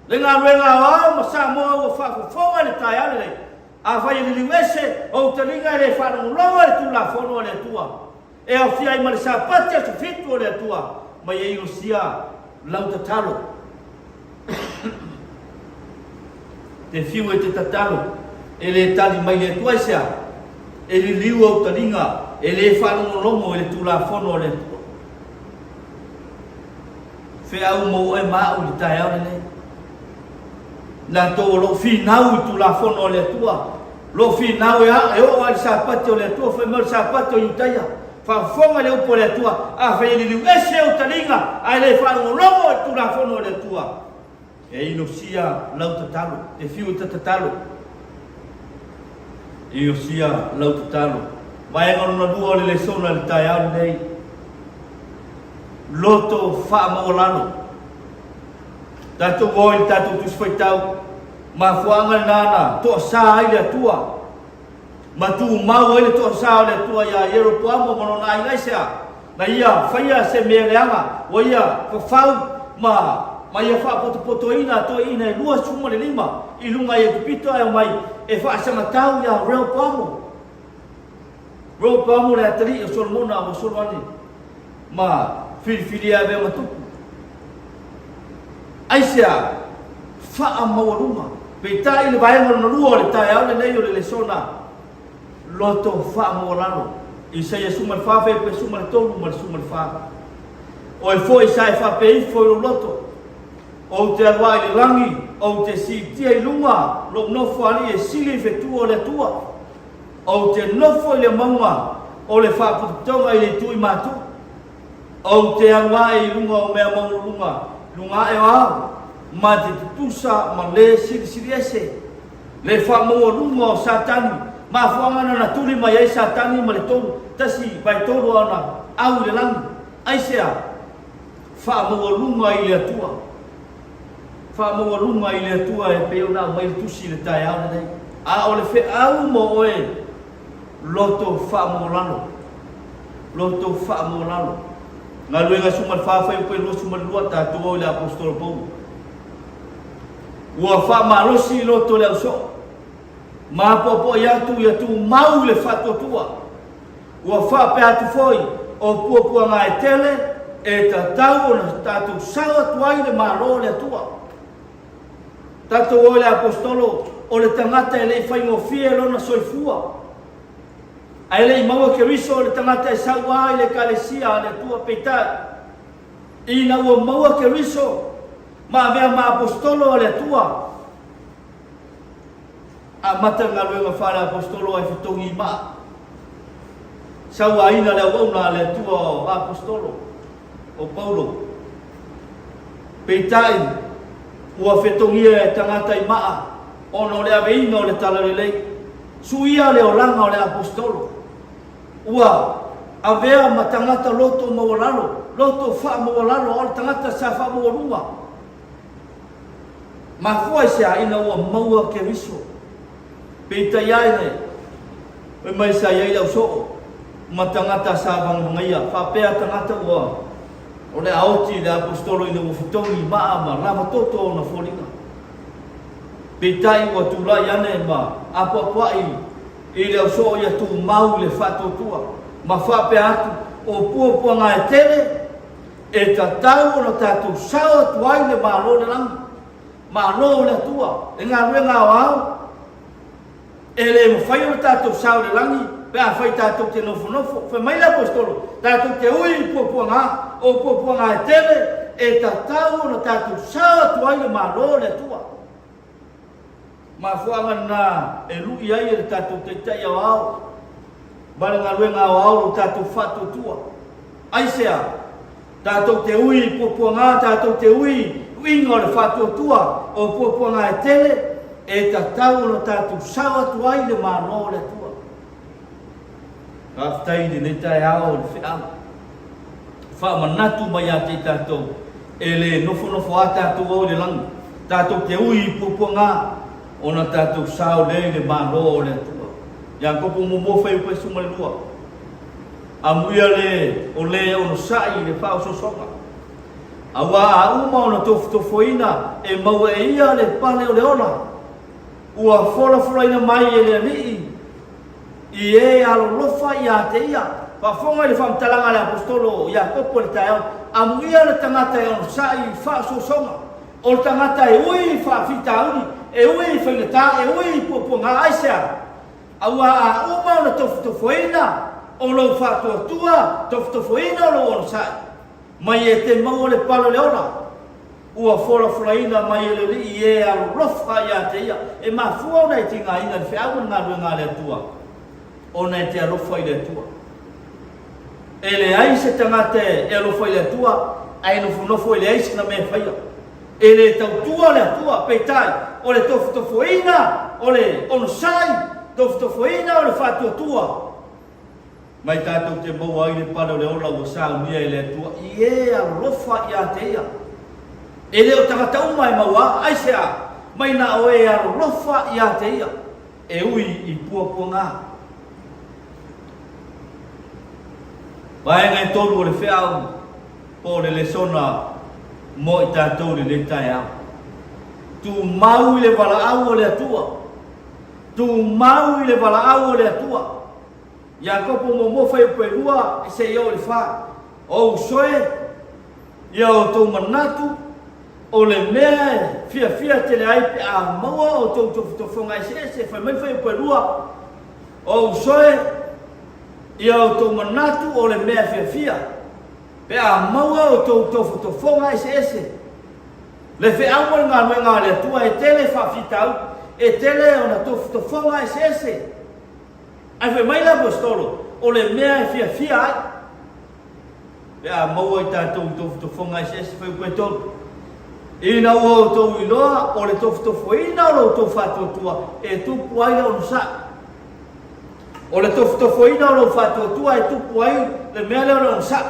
Le galuega aoao ma Samoa ua faafofoga i le taeao lenei, afai e liliu ese ou taliga e le faalogologo i le Tulafono a le Atua, e aofia ai ma le Sapati aso fitu o le Atua, mai e inosia lau tatalo. Te fiu e te tatalo, e le tali mai le Atua aisea? E liliu ou taliga e le faalogologo i le Tulafono a le Atua. Feau mo oe ma au i le taeao lenei. Latou o lo o finau i Tulafono a le Atua, lo o finau e, e oo lava i le Sapati o le Atua, fai mai o le Sapati o Iutaia. Faafofoga i le upu a le Atua, afai e liliu ese ou taliga, ae le faalogologo i le Tulafono a le Atua, E inosia lau tatalo, te fiu i ta tatalo. E inosia lau tatalo. Vaega lona lua o le lesona i le taeao lenei. Loto faamaualalo. Tatou o i le tatou tusi faitau. Mafuaaga lena na toasā ai le Atua. Ma tumau ai le toasa o le Atua iā Ieropoamo ma lona aiga aisea? Na ia faia se mea leaga, ua ia fafau ma ma ia faapotopotoina toeaiina e 25 i luga i Ekipito ae omai e faasagatau iā Rehoboamo. Rehoboamo le atalii o Solomona ua solo ane ma filifilia e avea ma tupu. Aisea? Faamaualuga. Peitai i le vaega lona lua o le taeao lenei o le lesona loto faamaualalo. Isaia 14 fuaiupu e 13 ma le 14. Oe foi sa e faapea ifo i lou loto, Ou te alu ae i le lagi, ou te siitia i luga lou nofo alii e sili i fetu o le Atua. Ou te nofo i le mauga o le faapotopotoga i le itu i matu. Ou te alu ae i luga o mea maualuluga, luga ae o ao, ma te tutusa ma le silisili ese. Le faamaualuga o Satani, mafuaaga na na tuli mai ai Satani ma le tolu, tasi vaetolu a ona au i le lagi. Aisea? Faamaualuga i le Atua. Faamaualuga i le Atua e pei ona aumai le tusi i le taeao lenei. A o le feau mo oe, loto faamaualalo. Loto faamaualalo. Galuega 14, fuaiupu e 22, tatou o i le Aposetolo Paulo. Ua faamalosi i loto le ausoo, ma apoapoai atu ia tumau i le faatuatua. Ua faapea atu foi, o puapuaga e tele e tatau ona tatou sao atu ai i le Malo o le Atua. Tatou o i le Aposetolo, o le tagata e le i faigofie lona soifua. Ae le i maua Keriso o le tagata e sauā i le Ekalesia a le Atua, peitai, ina ua maua Keriso ma avea ma Aposetolo a le Atua, amata le galuega faale-Aposetolo ae fetogi i maa. Sauaina le auauna a le Atua o Aposetolo, o Paulo. Peitai, ua fetogia e tagata i maa ona o le aveina o le Talalelei. Suia le olaga o le Aposetolo. Ua avea ma tagata loto maualalo, loto faamaualalo, a o le tagata sa faamaualuga. Mafua i se a ina ua maua Keriso? Peitai ane, fai mai sa i ai le ausoo ma tagata sa vagavagaia, faapea tagata ua o le a oti i le Aposetolo ina ua fetogi maa ma lava toto ona foliga. Peitai ua tulai ane ma apoapoai i le ausoo ia tumau i le faatuatua, ma faapea atu, O puapuaga e tele, E tatau ona tatou sao atu ai le Malo o le Lagi, Malo o le Atua, le galuega aoao. E le mafai ona tatou sao i le lagi pe afai tatou te nofonofo. Fai mai le Aposetolo, tatou te ui i puapuaga, o puapuaga e tele e tatau ona tatou sao atu ai le Malo o le Atua. Mafuaaga lena e lui ai e le tatou Taitai Aoao ma le galuega aoao lo tatou faatuatua. Aisea? Tatou te ui i puapuaga, tatou te ui i uiga o le faatuatua o puapuaga e tele, e tatau ona tatou sao atu ai le Malo o le Atua. Faafetai i lenei taeao i le feau faamanatu mai ia te i tatou, e le nofonofo a tatou ao i le lagi, tatou te ui i puapuaga ona tatou sao lea i le Malo o le Atua. Iakopo muamua fuaiupu 12. Amuia le o le onosai i le faaosoosoga, auā a uma ona tofotofoina e maua e ia le pale o le ola, ua folafolaina mai e le Alii i e alolofa ia te ia. Faafofoga i le faamatalaga a le Aposetolo o Iakopo i le taeao, Amuia le tagata e onosai i faaosoosoga, o le tagata e ui i faafitauli, e ui i faigata, e ui i puapuaga. Aisea? Aua a uma ona tofotofoina o lou faatuatua, tofotofoina o lou onosai, mai e te maua le pale o le ola, ua folafolaina mai e le Alii e alolofa ia te ia. E mafua ona e tigaina le feau ma le galuega a le Atua, ona e te alofa i le Atua. E leai se tagata e alofa i le Atua, ae nofonofo e leai sina mea e faia. E le tautua le Atua, peitai, o le tofotofoina, o le onosai, tofotofoina o le faatuatua, mai tatou te maua ai le pale o le ola ua saunia e le Atua i e alofa ia te Ia. E le o tagata uma e maua, aisea? Mai na o e alolofa ia te Ia, e ui i puapuaga. Vaega e tolu o le feau. Po o le lesona mo i tatou i lenei taeao. Tumau i le valaau o le Atua. Tumau i le valaau o le Atua. Iakopo muamua fuaiupu e 2 seia oo i le 4. O uso e, ia outou manatu, o le mea e fiafia tele ai pe a maua outou tofotofoga eseese, fai mai le fuaiupu e 2, O uso e, ia outou manatu o le mea fiafia, pe a maua outou tofotofoga eseese. Le feau ma le galuega a le Atua e tele faafitauli, e tele ona tofotofoga eseese. Ae fai mai le Aposetolo, o le mea e fiafia ai, pe a maua i tatou i tofotofoga eseese, fuaiupu e 3. Ina ua outou iloa o le tofotofoina o lo outou faatuatua e tupu ai le onosai. O le tofotofoina o lou faatuatua e tupu ai le mea lea o le onosai.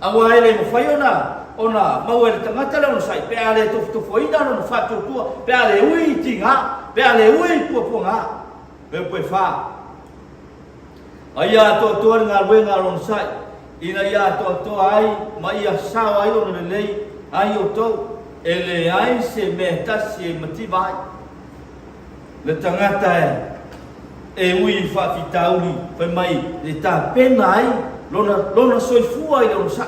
Aua e le mafai ona ona maua e le tagata le onosai pe a le tofotofoina lona faatuatua, pe a le ui i tiga, pe a le ui i puapuaga. Upu e fa. A ia atoatoa le galuega a le onosai, ina ia atoatoa ai ma ia sao ai ona lelei ai outou, e leai se mea e tasi e mativa ai. Le tagata e ui i faafitauli fai mai e tapena ai lona, lona soifua i le onosai.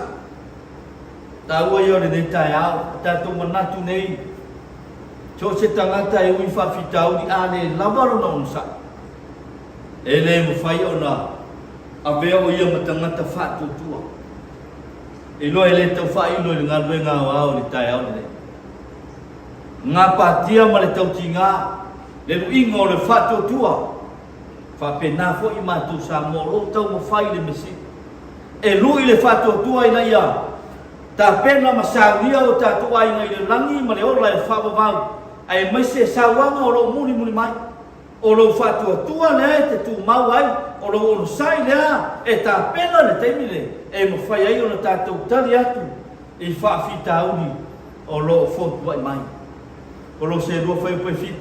Taua ia o lenei taeao, o tatou manatu nei, so o se tagata e ui i faafitauli a le lava lona onosai, e le mafai ona avea o ia ma tagata faatuatua. Iloa e le tau faailo i le galuega aoao i le taeao lenei. Gapatia ma le tautiga, le luiga o le faatuatua. Faapena foi matou Samoa o lo o taumafai i le Mesia. E lui le faatuatua ina ia tapena ma saunia o tatou aiga i le lagi ma le ola e faavavau, aemaise sauaga o lo o mulimuli mai. O lou faatuatua lea e te tumau ai, o lou onosai lea e tapena le taimi le e mafai ai ona tatou tali atu i faafitauli o lo o fotuai mai. Kolose 2 fuaiupu e 7.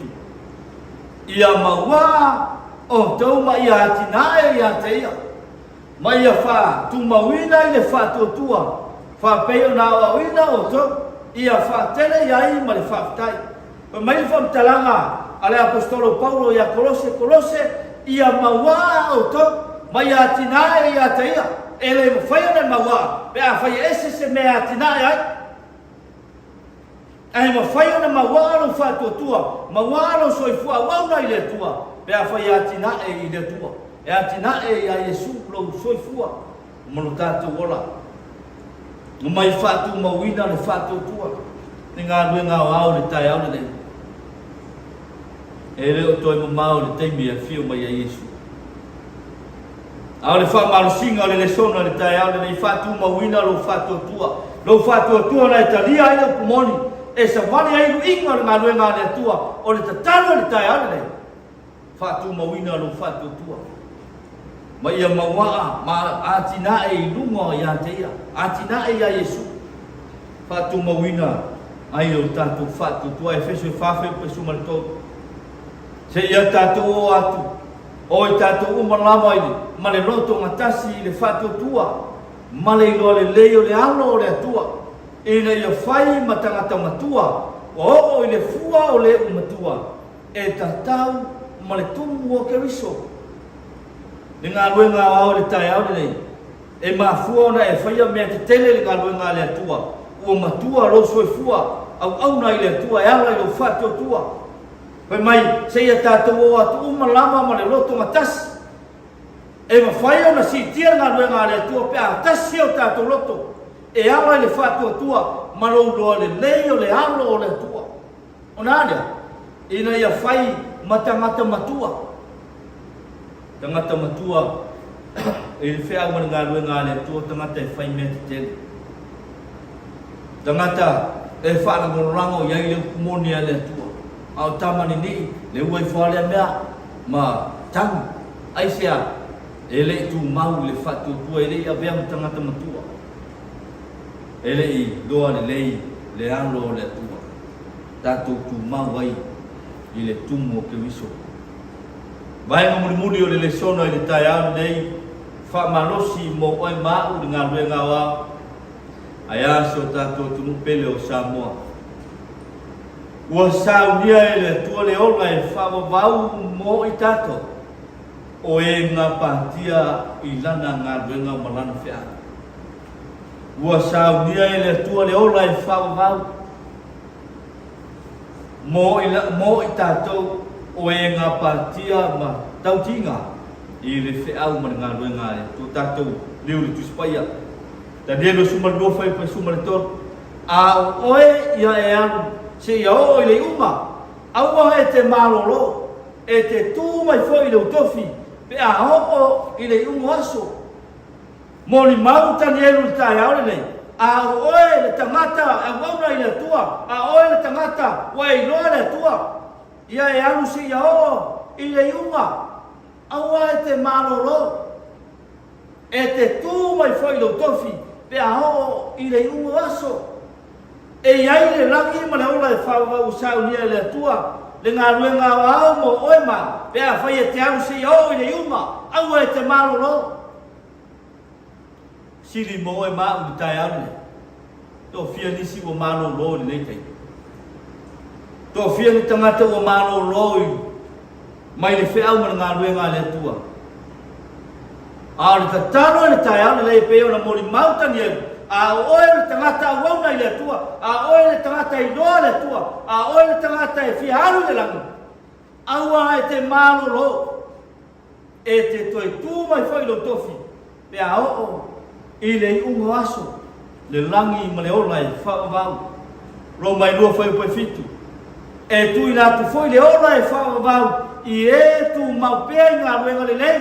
Ia mauaa outou ma ia atinae ia te ia, ma ia faatumauina i le faatuatua, faapei ona aoaoina outou, ia faatele i ai ma le faafetai. Fai mai le faamatalaga a le Aposetolo Paulo ia Kolose, Kolose, ia mauaa outou, ma ia atinae ia te ia. E le mafai ona e mauaa pe afai e ese se mea e atinae ai. Ae mafai ona mauaa lou faatuatua, mauaa lou soifua auauna i le Atua, pe afai e atinae i le Atua, e atinae ia Iesu lou soifua ma lo tatou ola. Omai faatumauina le faatuatua i galuega aoao i le taeao lenei. E le o toe mamao le taimi e afio mai ai Iesu. A o le faamalosiga o le lesona i le taeao lenei, faatumauina lou faatuatua, lou faatuatua na e talia ai le upu moni, e savali ai luiga o le galuega a le Atua, o le tatalo i le taeao lenei, faatumauina lou faatuatua, ma ia mauaa ma atinae i luga ia te Ia, atinae ia Iesu, faatumauina ai lo tatou faatuatua. Efeso e 4:13. Seia tatou oo atu O i tatou uma lava i le, ma le loto gatasi i le faatuatua ma le iloa lelei o le alo o le Atua, ina ia fai ma tagata matua ua oo i le fua o le u matua e tatau ma le tumu o Keriso. Le galuega aoao i le taeao lenei, e mafua ona e faia mea tetele i le galuega a le Atua, ua matua lou soifua auauna i le Atua e ala i lou faatuatua. Fai mai, seia tatou oo atu uma lava ma le loto gatasi. E mafai ona siitia le galuega a le Atua pe a tasi o tatou loto e ala i le faatuatua ma lou iloa lelei o le alo o le Atua. Ona a lea? Ina ia fai ma tagata matua. Tagata matua i le feau ma le galuega a le Atua, tagata e fai mea tetele. Tagata e faalagolago i ai le upu moni a le Atua. A o tama ninii, le ua ifo lava lea mea ma tanu. Aisea? E le i tumau i le faatuatua, e le i avea ma tagata matua. E le i iloa lelei le alo o le Atua. Tatou tumau ai i le tumu o Keriso. Vaega mulimuli o le lesona i le taeao lenei, faamalosi mo oe ma au le galuega aoao, ae a si o tatou atunuu pele o Samoa. Ua saunia e le Atua le ola e faavavau mo i tatou, o e gapatia i lana galuega ma lana feau. Ua saunia e le Atua le ola e faavavau mo i, mo i tatou, o e gapatia ma tautiga i le feau ma le galuega a le Atua. Tatou liu i le Tusi Paia. Danielu 12 fuaiupu 13, A o oe ia e alu seia oo i le iuga, aua e te malolo, e te tū mai foi i lou tofi pe a oo i le iuga o aso. Molimau Danielu i le taeao lenei, A o oe le tagata e auauna i le Atua, a o oe le tagata ua e iloa le Atua, ia e alu seia oo i le iuga, aua e te malolo. E te tū mai foi lou tofi pe a oo i le iuga o aso. E i ai le lagi ma le ola e faavavau ua saunia e le Atua le galuega aoao mo oe ma pe afai e te alu seia oo i le iuga, aua e te malolo. Sili mo oe ma au i le taeao lenei. Toafia nisi ua malolo i lenei taimi. Toafia ni tagata ua malolo i mai le feau ma le galuega a le Atua. A o le tatalo i le taeao lelei e pei ona molimau Tanielu, a o oe o le tagata auauna i le Atua, a o oe le tagata e iloa le Atua, a o oe le tagata e fia alu i le lagi, aua e te malolo. E te toe tū mai foi lou tofi pe a oo i le iuga o aso, le lagi ma le ola e faavavau. Roma e 2 fuaiupu e 7. E tuuina atu foi le ola e faavavau i e tumau pea i galuega lelei.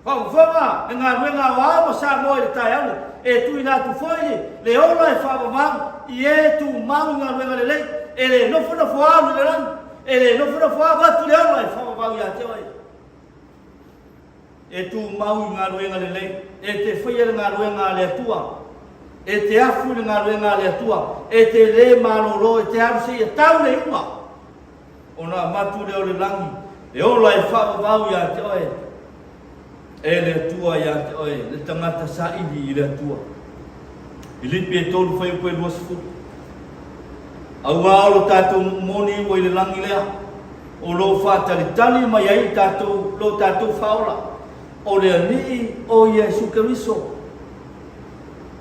Faafofoga le galuega aoao ma Samoa i le taeao nei. E tuuina atu foi le ola e faavavau i e tumau i galuega lelei. E le nofonofo alu i le lagi, e le nofonofo avatu le ola e faavavau ia te oe. E tumau i galuega lelei, e te faia le galuega a le Atua, e te afu i le galuega a le Atua, e te lē malolo, e te alu seia tau le iuga, ona avatu lea o le lagi e ola e faavavau ia te oe, e le Atua ia te oe, le tagata saili i le Atua. Filipi e 3 fuaiupu e 20. Auā o lo tatou nuu moni ua i le lagi lea, o lo o faatalitali mai ai tatou, lo tatou Faaola, o le Alii o Iesu Keriso.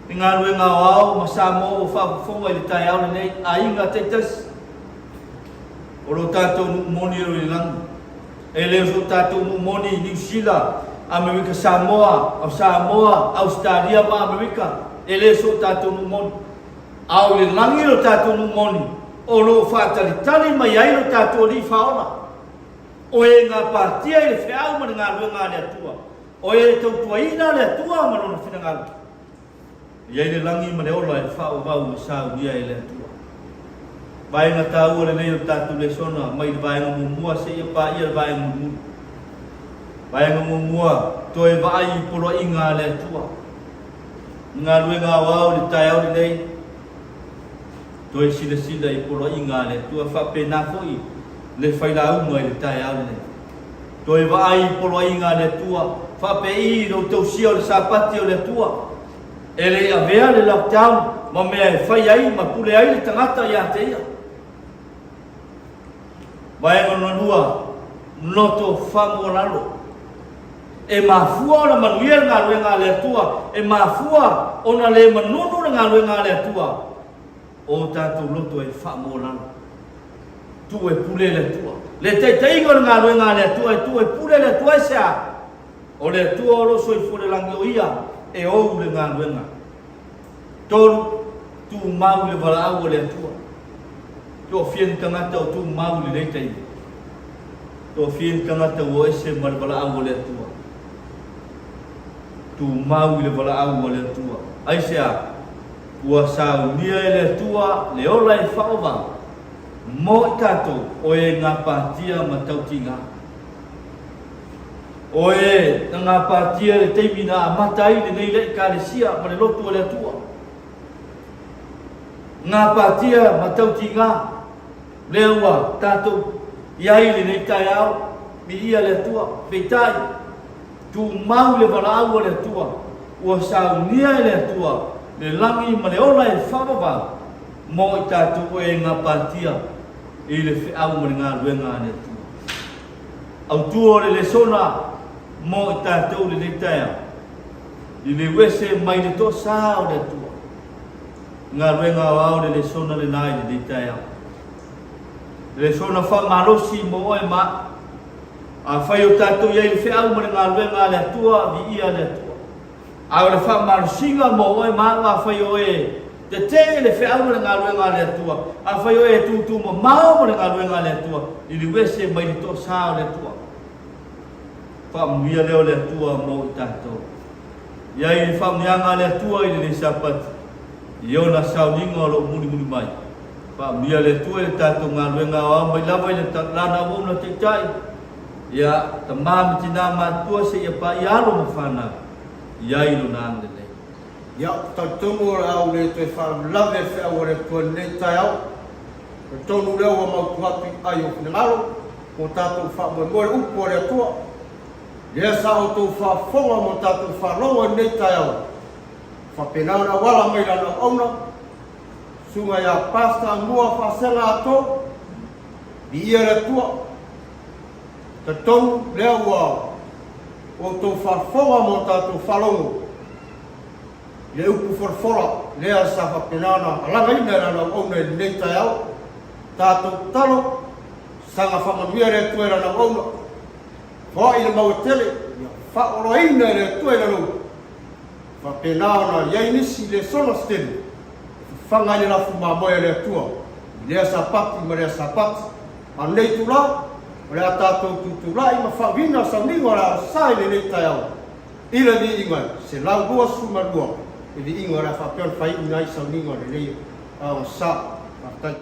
I galuega aoao ma Samoa ua faafofoga i le taeao lenei, aiga taitasi, o lo tatou nuu moni o i le lagi. E le o so tatou nuu moni i Niu Sila, Amerika Samoa, o Samoa, Ausetalia ma Amerika, e le o so tatou nuu moni. A o i le lagi lo tatou nuu moni, o lo o faatalitali mai ai lo tatou Alii Faaola. O e gapatia i le feau ma le galuega a le Atua, o e tautuaina le Atua ma Lona finagalo. E i ai le lagi ma le ola e faaauau ma saunia e le Atua. Vaega taua lenei o le tatou lesona mai le vaega muamua seia paia le vaega mulimuli. Vaega muamua, toe vaai i poloaiga a le Atua. I galuega aoao i le taeao lenei, toe silasila i poloaiga a le Atua faapena foi le failauga i le taeao lenei. Toe vaai i poloaiga a le Atua, faapei i lou tausia o le Sapati o le Atua. E le i avea le lockdown ma mea e fai ai ma pule ai le tagata ia te ia. Vaega lona lua, loto faamualalo. E mafua ona manuia le galuega a le Atua, e mafua ona le manunu le galuega a le Atua, o tatou loto e faamualalo. Tuu e pule le Atua. Le taitaiga o le galuega a le Atua e tuu e pule le Atua aisea? O le Atua o lo o soifua i le lagi o Ia e ou le galuega. 3, Tumau i le valaau a le Atua. Toafia ni tagata o tumau i lenei taimi? Toafia ni tagata ua o ese ma le valaau a le Atua? Tumau i le valaau a le Atua. Aisea? Ua saunia e le Atua le ola e faaovao mo i tatou o e gapatia ma tautiga. O e na gapatia i le taimi na amata ai lenei le Ekalesia ma le lotu a le Atua. Gapatia ma tautiga, lea ua tatou i ai i lenei taeao, viia le Atua, peitai, Tumau le valaau a le Atua, ua saunia e le Atua le lagi ma le ola e faavavau mo i tatou e gapatia i le feau ma le galuega a le Atua. Autu o le lesona mo i tatou lenei taeao, liliu ese mai le toasā o le Atua. Galuega aoao le lesona lena i lenei taeao. Le lesona faamalosi mo oe ma au. Afai o tatou i ai le feau ma le galuega a le Atua, viia le Atua. A o le faamalosiga mo oe ma au, afai o oe tetee le feau ma le galuega a le Atua, afai o oe e tūtū mamao ma le galuega a le Atua, liliu ese mai le toasā o le Atua. Faamanuia lea o le Atua mo i tatou. I ai le faamanuiaga a le Atua i lenei Sapati, i ona sauniga o lo o mulimuli mai. Faamanuia le Atua i le tatou galuega aoao mai lava i le lana auauna taitai, ia tama ma tina matutua seia paia alo ma fanau, i ai Lona agalelei. Ia, ou te talitonu o le a ou le toe faalavelave i le feau a le Atua i lenei taeao. Talitonu lea ua mautu atu i ai ou finagalo mo tatou faamoemoe le upu a le Atua. Lea sa outou faafofoga mo tatou faalogo i lenei taeao, faapena ona auala mai lana auauna, Susuga ia Pastor Amua Faasega Ato, viia le Atua. Talitonu lea ua outou faafofoga ma o tatou faalogo i le upu folafola lea sa faapena ona alagaina e lana auauna i lenei taeao. Tatou tatalo, saga faamanuia le Atua i lana auauna. Foai le mau e tele, ia faaoloaina e le Atua i lana upu. Faapena ona i ai nisi lesona se tele e fafaga ai le lafu mamoe a le Atua i lea Sapati ma lea Sapati. A o lenei itula, o le a tatou tutulai ma faauiina sauniga o le aosa i lenei taeao i le viiga e 122, le viiga o le a faapea ona faaiuina ai sauniga o lenei aosa. Faafetai.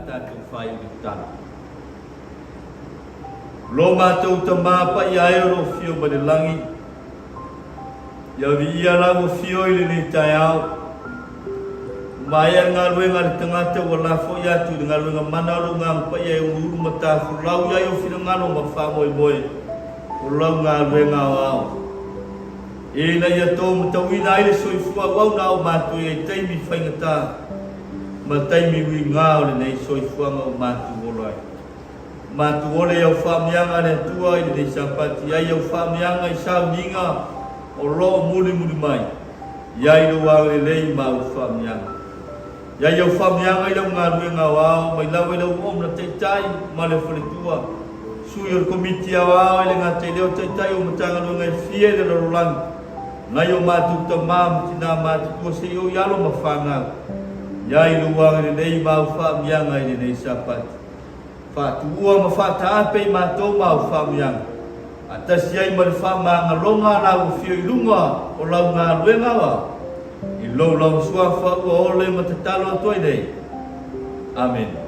tatou faaiu i le tatalo. Lo matou Tama paia e o lo o afio mai le lagi, ia viia lau afio i lenei taeao. Ua maea le galuega a le tagata ua lafoai atu i le galuega mana o lou Agaga Paia e uluulu ma tafolau i ai ou finagalo ma faamoemoe o lau galuega aoao. Ina ia tou matauina ai le soifua auauna a o matou i ai taimi faigata ma taimi uiga o lenei soifuaga ua matou ola ai. Matou ola i au faamiaga a le Atua i lenei Sapati, ai au faamiaga i sauniga o lo o mulimuli mai, i ai lou agalelei ma au faamiaga. I ai au faamiaga i lau galuega aoao mai lava i lau auauna taitai ma le faletua, sui o le Komiti Aoao e le gata i lea o taitai o Matagaluega e fia i le lalolagi, nai o matou tama ma tina matutua se i o i alo ma fanau. I ai lou agalelei ma au faamiaga i lenei Sapati. Faatuua ma faataape i matou ma au faamiaga, faatasi ai ma le faamagaloga a lau afio i luga o lau galuega aoao, i lou lava suafa ua ole ma tatalo atu ai nei. Amene.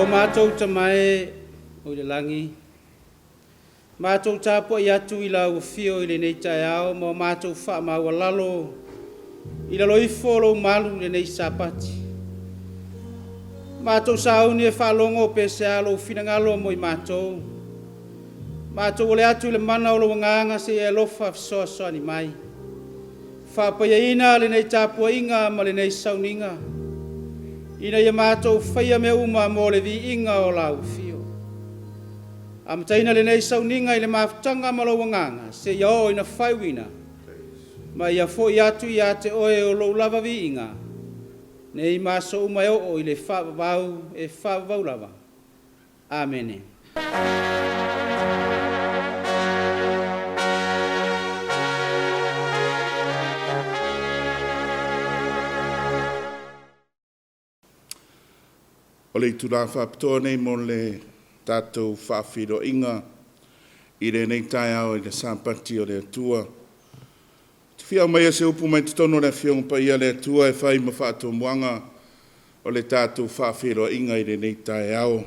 O matou Tama e o i le lagi, matou tapuai atu i lau afio i lenei taeao ma o matou faamaualalo i lalo ifo o lou malu i lenei Sapati. Matou sauni e faalogo pe sea lou finagalo mo i matou. Matou ole atu i le mana o lou Agaga se i e alofa fesoasoani mai. Faapaiaina lenei tapuaiga ma lenei sauniga, ina ia matou faia mea uma mo le viiga o lau afio. Amataina lenei sauniga i le mafutaga ma lou Agaga seia oo ina faaiuina, ma ia foi atu ia te oe o lou lava viiga, nei ma aso uma e oo i le faavavau e faavavau lava. Amene. O le itula faapitoa nei mo le tatou faafeiloaiga i lenei taeao i le Sapati o le Atua. Ou te fia aumaia se upu mai totonu o le Afioga Paia a le Atua e fai ma faatomuaga o le tatou faafeiloaiga i lenei taeao.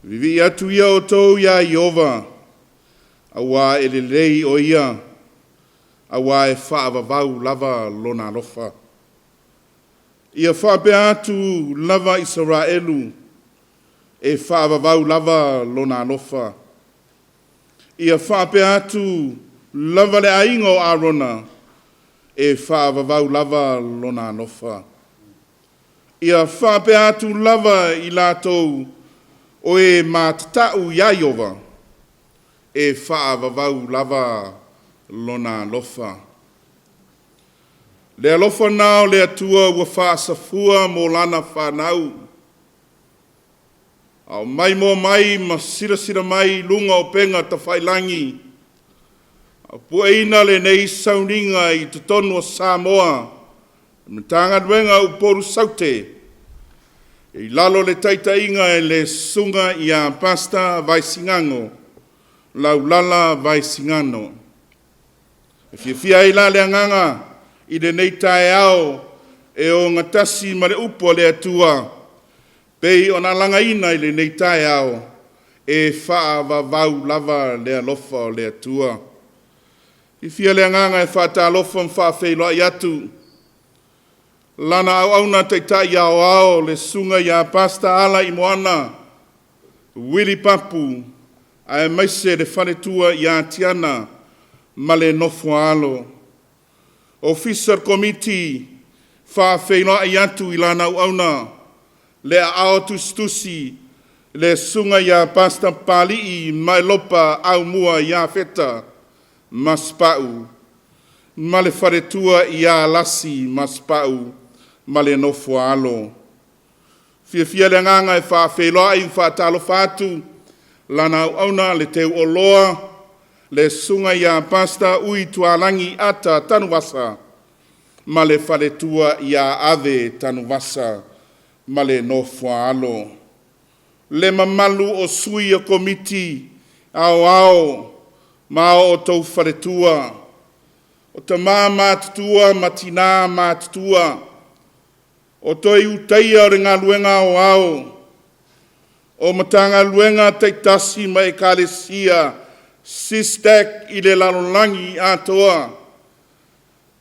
Vivii atu ia outou iā Ieova, auā e lelei o ia, auā e faavavau lava lona alofa. Ia faapea atu lava Isaraelu, e faavavau lava lona alofa. Ia faapea atu lava le aiga o Arona, e faavavau lava lona alofa. Ia faapea atu lava i latou o e matatau iā Ieova, E faavavau lava Lona alofa. Le alofa na o le Atua ua faasafua mo Lana fanau, a o maimoa mai ma silasila mai i luga o upega tafailagi, a o pueina lenei sauniga i totonu o Samoa, Matagaluega o Upolu Saute, i lalo o le taitaiga e le Susuga ia Pastor Vaisigano Laulala Vaisigano. E fiafia ai la le agaga i lenei taeao e ogatasi ma le upu a le Atua pei ona alagaina i lenei taeao, e faavavau lava le alofa o le Atua. E fiafia le agaga e faatalofa ma faafeiloai atu Lana auauna taitai aoao le Susuga ia Pastor Alaaimoana Willie Papu aemaise le faletua ia Tiana ma le nofo-a-alo. Ofisa o le Komiti faafeiloai atu i lana auauna le aao tusitusi le Susuga ia Pastor Papalii Maelopa Aumua Iafeta Masepau ma le faletua ia Alasi Masepau ma le nofo-a-alo. Fiafia le agaga e faafeiloai ma faatalofa atu lana auauna le teuoloa le Susuga ia Pastor Ui Tualagi Ata Tanuvasa ma le faletua ia Ave Tanuvasa ma le nofo-a-alo. Le mamalu o sui o Komiti Aoao ma o outou faletua, o tama matutua ma tina matutua, o toe utaia o le galuega aoao o Matagaluega taitasi ma Ekalesia SISTAC i le lalolagi atoa,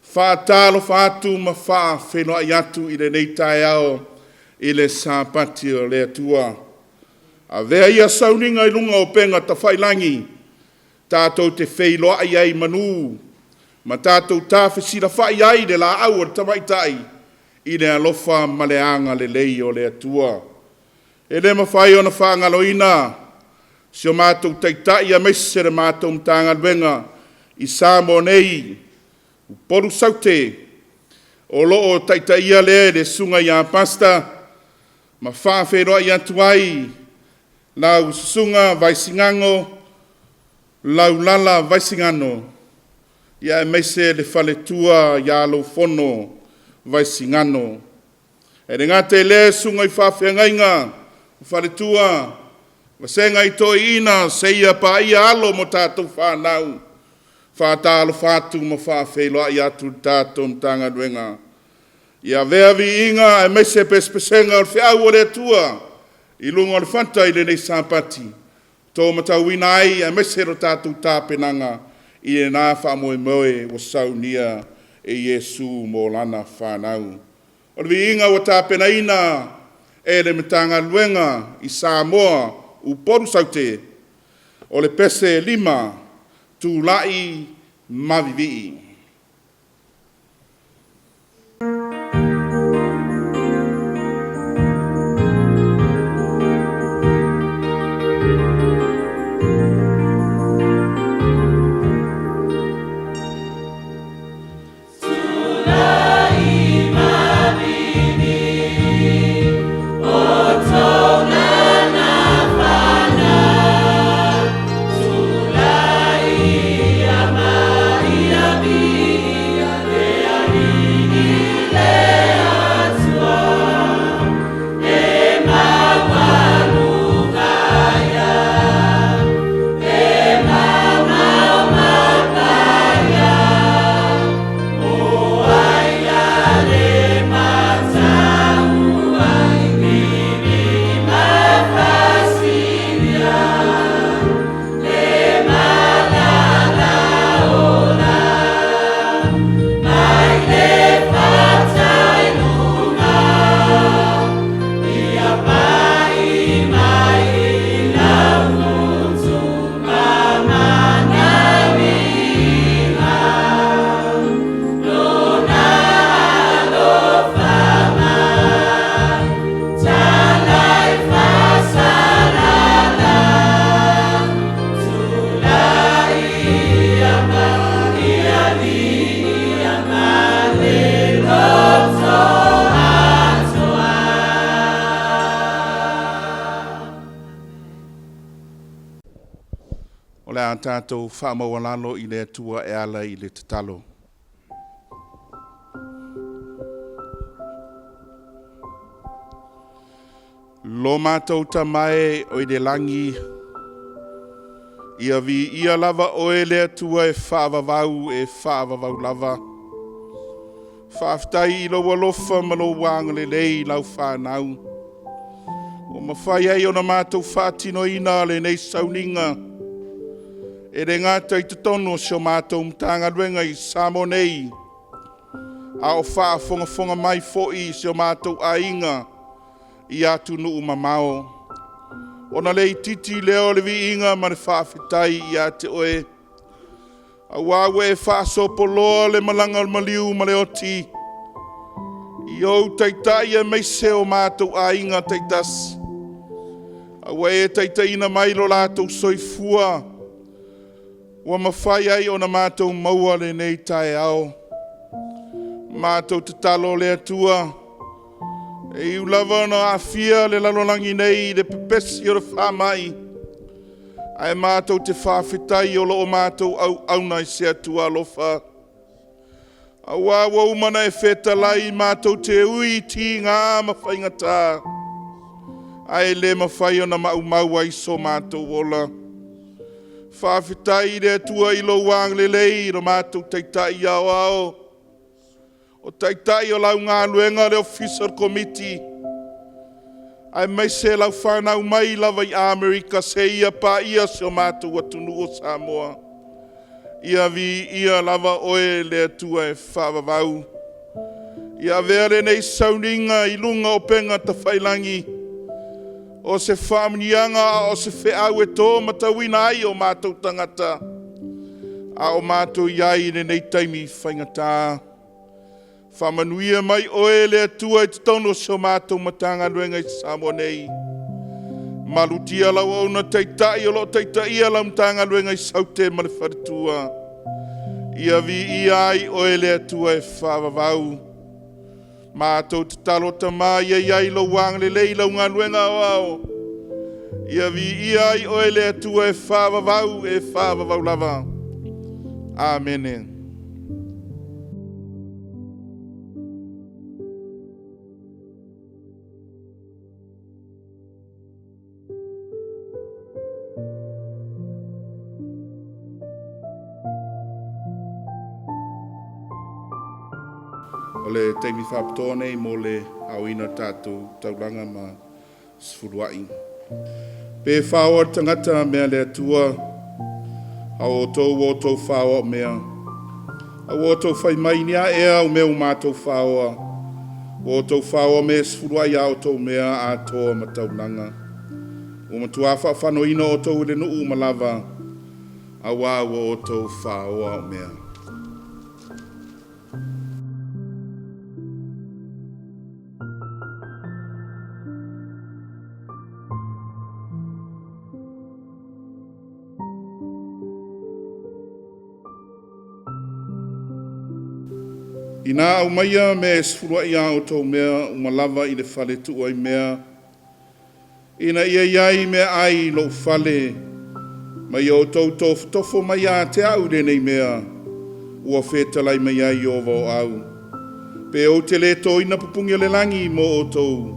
faatalofa atu ma faafeiloai atu i lenei taeao i le Sapati o le Atua. Avea ia sauniga i luga o upega tafailagi tatou te feiloai ai i manu ma tatou tafesilafai ai i le laau o le tamaitai i le alofa ma le agalelei o le Atua. E le mafai ona faagaloina si o matou Taitai aemaise le matou Matagaluega i Samoa nei, Upolu Saute, o lo o taitaia lea e le Susuga ia Pastor ma faafeiloai atu ai lau Susuga Vaisigano Laulala Vaisigano, ia aemaise le faletua ia Loufono Vaisigano. E le gata i lea susuga i faafeagaiga, faletua, vasega i toeaiina seia paia alo ma tatou fanau, faatalofa atu ma faafeiloai atu le tatou Matagaluega. Ia avea viiga aemaise pesepesega o le feau a le Atua i luga o le fata i lenei Sapati, to matauina ai aemaise lo tatou tapenaga i lena faamoemoe ua saunia e Iesu mo lana fanau. O le viiga ua tapenaina e le Matagaluega i Samoa, Upolu Saute, o le pese 5, Tulai ma Vivii. O le a tatou faamaualalo i le Atua e ala i le tatalo. Lo matou Tama e o i le lagi, ia viia lava oe le Atua e faavavau e faavavau lava. Faafetai i lou alofa ma lou agalelei i lau fanau. Ua mafai ai ona matou faatinoina lenei sauniga e le gata i totonu o si o matou Matagaluega i Samoa nei, a o faafogafoga mai foi i si o matou aiga i atunuu mamao. Ona le itiiti lea o le viiga ma le faafetai ia te oe, aua ua e faasopoloa le malaga o le maliu ma le oti i ou taitai aemaise o matou aiga taitasi, a ua e taitaiina mai lo latou soifua ua mafai ai ona matou maua lenei taeao. Matou tatalo le Atua, e iu lava ona aafia le lalolagi nei i le pepesi o le faamai, ae matou te faafetai o lo o matou auauna i se Atua alofa. Aua ua uma ona e fetalai matou te ui i tiga ma faigata, ae le mafai ona maumau ai so matou ola. Faafetai i le Atua i lou agalelei i lo matou Taitai Aoao, o Taitai o lau galuega le Ofisa o le Komiti, aemaise lau fanau mai lava i Amerika seia paia si o matou atunuu o Samoa. Ia viia lava oe le Atua e faavavau. Ia avea lenei sauniga i luga o upega tafailagi, o se faamanuiaga a o se feau e to matauina ai o matou tagata, a o matou i ai i lenei taimi faigata. Faamanuia mai oe le Atua i totonu o si o matou Matagaluega i Samoa nei. Malutia lau auauna taitai o lo o taitaia lau Matagaluega i Saute ma le Faletua. Ia viia ai oe le Atua e faavavau. Matou tatalo Tama ia i ai lou agalelei i lau galuega aoao. Ia viia ai oe le Atua e faavavau e faavavau lava. Amene. O le taimi faapitoa nei mo le aoina o le tatou taulaga ma sefuluai. Pe faoa le tagata mea le Atua, a o outou ua outou faoa o mea. A ua outou fai mai, ni a ea au mea ua matou faoa? Ua outou faoa mea e sefuluai a outou mea atoa ma taulaga. Ua matua faafanoina outou e le nuu uma lava, auā ua outou faoa o mea. Inā aumaia mea e sefuluai a outou mea uma lava i le fale tuu ai mea, ina ia i ai meaai i lou fale, ma ia outou tofotofo mai ia te au i lenei mea ua fetalai mai ai Ieova o au, pe ou te le toina pupugi o le lagi mo outou,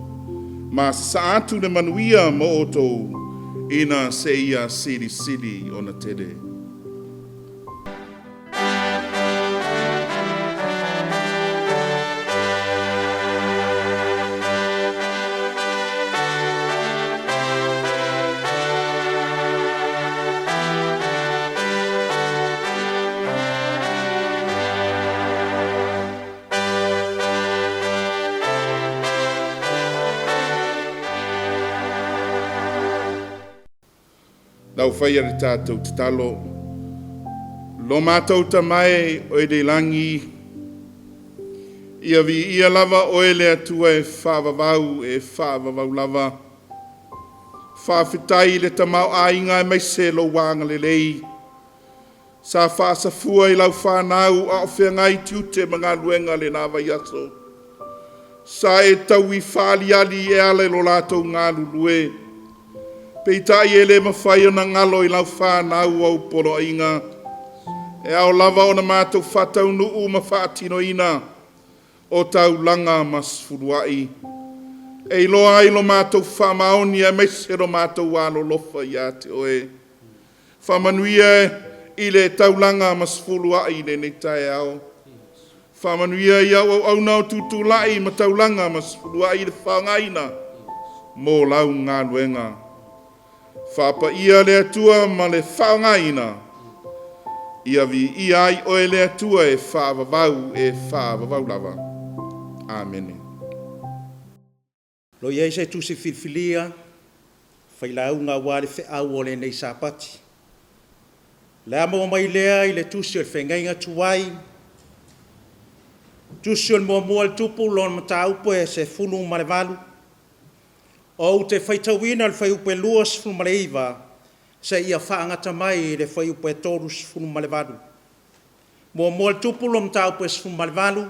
ma sasaa atu le manuia mo outou ina seia silisili ona tele. Lau faia le tatou tatalo. Lo matou Tama e o i le lagi, ia viia lava oe le Atua e faavavau e faavavau lava. Faafetai i le tamaoaiga aemaise lou agalelei. Sa faasafua i lau fanau a o feagai tiute ma galuega lena vaiaso. Sa e taui faaliali e ala i lo latou galulue. Peitai e le mafai ona galo i lau fanau au poloaiga. E ao lava ona matou faataunuu ma faatinoina o taulaga ma sefuluai. E iloa ai lo matou faamaoni aemaise lo matou alolofa ia te oe. Faamanuia i le taulaga ma sefuluai i lenei taeao. Faamanuia i au auauna o tutulai ma taulaga ma sefuluai i le faaaogaina mo lau galuega. Faapaia le Atua ma le faaaogaina. Ia viia ai oe le Atua e faavavau e faavavau lava. Amene. Lo i ai se tusi filifilia, failauga aua le feau o lenei Sapati. O le a maua mai lea i le tusi o le Feagaiga Tuai, tusi o le muamua a le Tupu, lona mataupu e 18. Ou te faitauina le fuaiupu e 29 seia faagata mai i le fuaiupu e 38. Muamua a le Tupu lona mataupu e 18,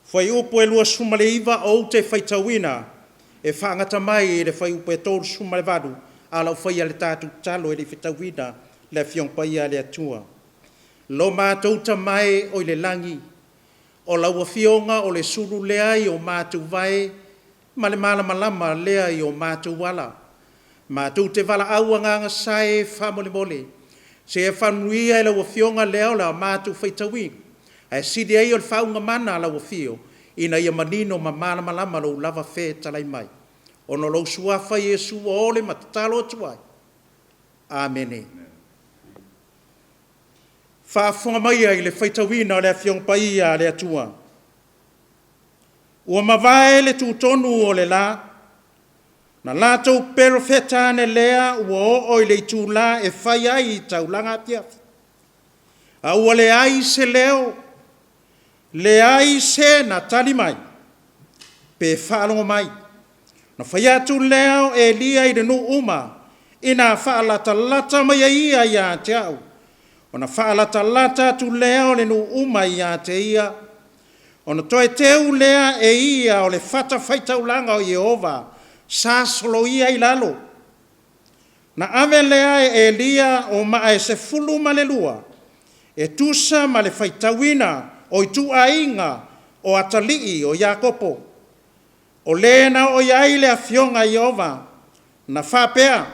fuaiupu e 29 ou te faitauina e faagata mai i le fuaiupu e 38, a o le i faia le tatou tatalo e le i fetauina le Afioga Paia a le Atua. Lo matou Tama e oi le lagi, o lau Afioga o le sulu lea i o matou vae ma le malamalama lea i o matou ala. Matou te valaau Agaga Sa e faamolemole, seia faamanuia e lau Afioga lea o le a matou faitauina, ae sili ai o le faauuga mana a lau Afio, ina ia manino ma malamalama lou lava fetalai mai. Ona o lou Suafa Iesu ua ole ma tatalo atu ai. Amene. Faafofoga maia i le faitauina o le Afioga Paia a le Atua. Ua mavae le tutonu o le la, na latou perofeta ane lea ua oo i le itulā e fai ai taulaga afiafi, a ua leai se leo, leai se na tali mai, pe faalogo mai. Ona fai atu lea o Eliya i le nuu uma, Ina faalatalata mai ai ia ia te au, ona faalatalata atu lea o le nuu uma ia te ia. Ona toe teu lea e ia o le fatafaitaulaga o Ieova sa soloia i lalo. Na ave lea e Eliya o maa e 12, e tusa ma le faitauina o ituaiga o atalii o Iakopo. O le na oo i ai le afioga a Ieova, na faapea,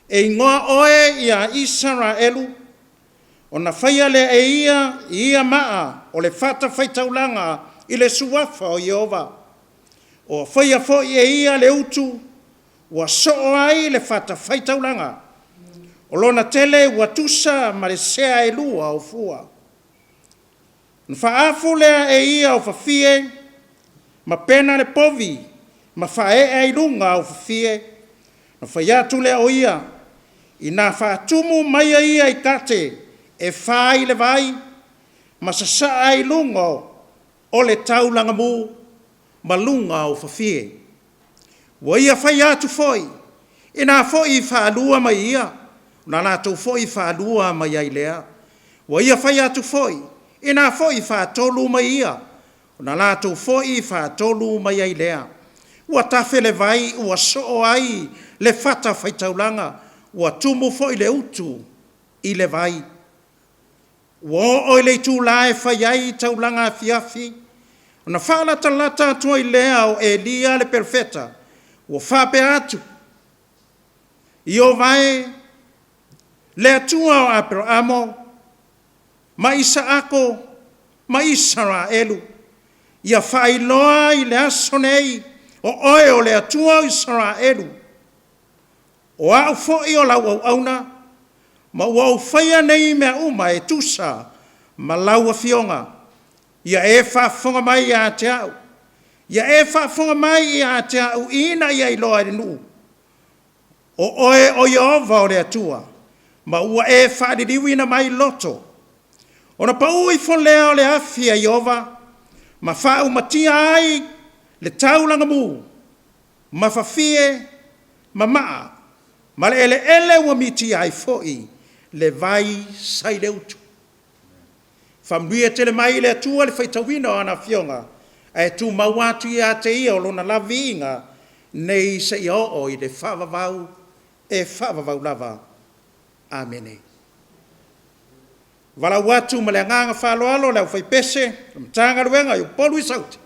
E igoa oe ia Isaraelu, ona faia lea e ia ia maa o le fatafaitaulaga i le suafa o Ieova. Ua faia foi e ia le utu ua soo ai le fatafaitaulaga. O lona tele ua tusa ma le sea e lua o fua. Ona faaafu lea e ia o fafie, ma pena le povi, ma faaee ai i luga o fafie. Ona fai atu lea o ia, Ina faatumu mai ia i kate e fa ai le vai, ma sasaa ai i luga o le taulaga mu ma luga o fafie. Ua ia faia atu foi, ina foi faalua mai ia, ona latou foi faalua mai ai lea. Ua ia faia atu foi, ina foi faatolu mai ia, ona latou foi faatolu mai ai lea. Ua tafe le vai ua soo ai le fatafaitaulaga, ua tumu foi le utu i le vai. Ua oo i le itulā e fai ai taulaga afiafi, ona faalatalata atu ai lea o Eliya le perofeta, ua faapea atu, Ieova e, le Atua o Aperaamo ma Isaako ma Isaraelu, ia faailoa i le aso nei o oe o le Atua o Isaraelu, o au foi o lau auauna, ma ua ou faia nei mea uma e tusa ma lau afioga. Ia e faafofoga mai ia te au, ia e faafofoga mai ia te au ina ia iloa e le nuu, o oe o Ieova o le Atua, ma ua e faaliliuina mai loto. Ona pau ifo lea o le afi a Ieova, ma faaumatia ai le taulaga mu, ma fafie, ma maa, ma le eleele ua mitia ai foi le vai sa i le utu. Faamanuia tele mai le Atua i le faitauina o ana Afioga, ae tumau atu ia te Ia o Lona lava viiga nei seia oo i le faavavau. e faavavau lava. Amene. Valaau atu ma le agaga faaaloalo le aufaipese o le Matagaluega i Upolu i Saute,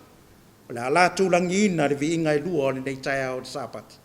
o le a latou lagiina le viiga e lua o lenei taeao o le Sapati.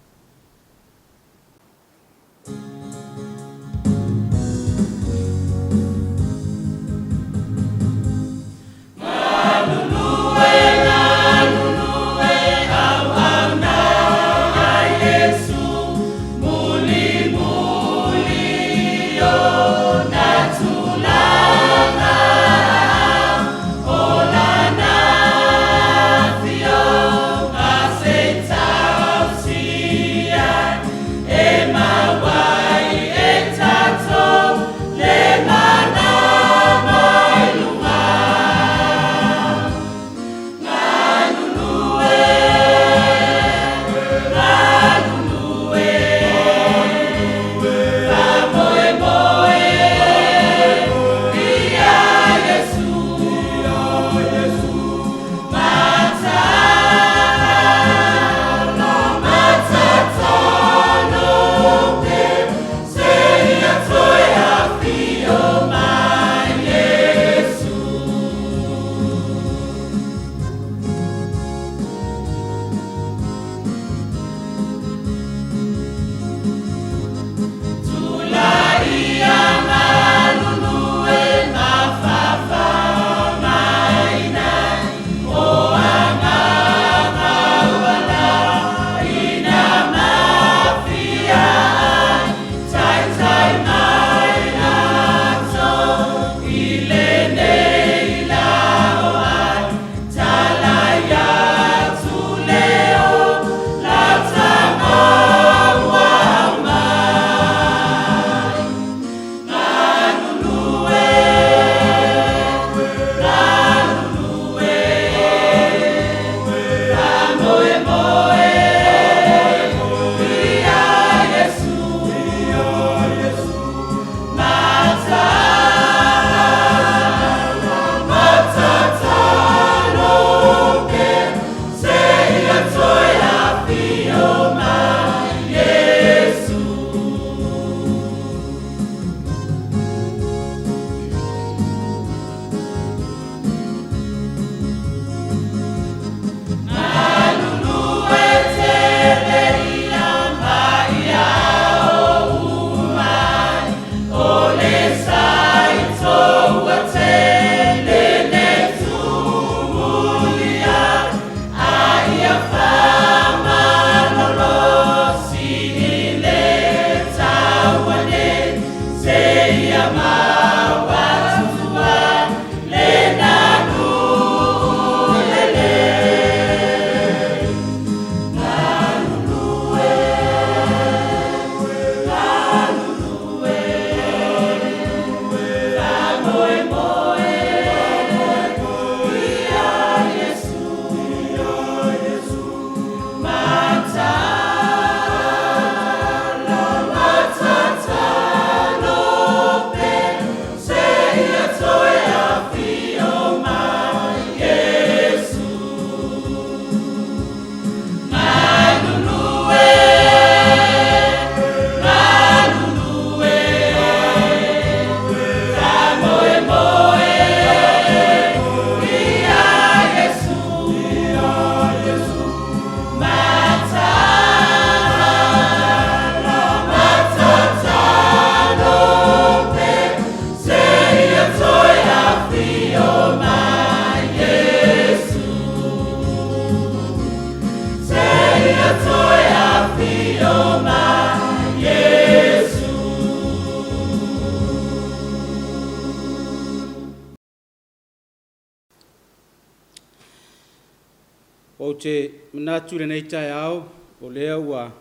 Ou te manatu i lenei taeao, o lea ua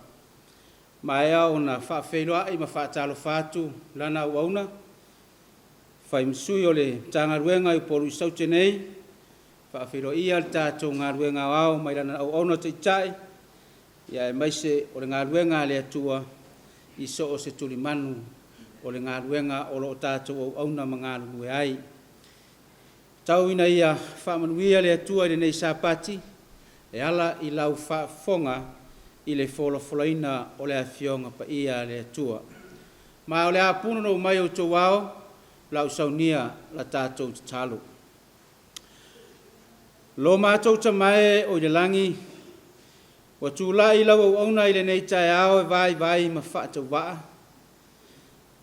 maea ona faafeiloai ma faatalofa atu lana auauna, fai ma sui o le Matagaluega i Upolu i Saute nei, faafeiloaia le tatou galuega aoao mai lana auauna taitai, ia aemaise o le galuega a le Atua i so o se tulimanu o le galuega o lo o tatou auauna ma galulue ai. Tau ina ia faamanuia le Atua i lenei Sapati e ala i lau faafofoga. i le folafolaina o le Afioga Paia a le Atua. Ma o le a punonou mai outou ao, o le a ou saunia la tatou tatalo. Lo matou Tama e o i le lagi, ua tulai lau auauna i lenei taeao e vaivai ma faatauvaa,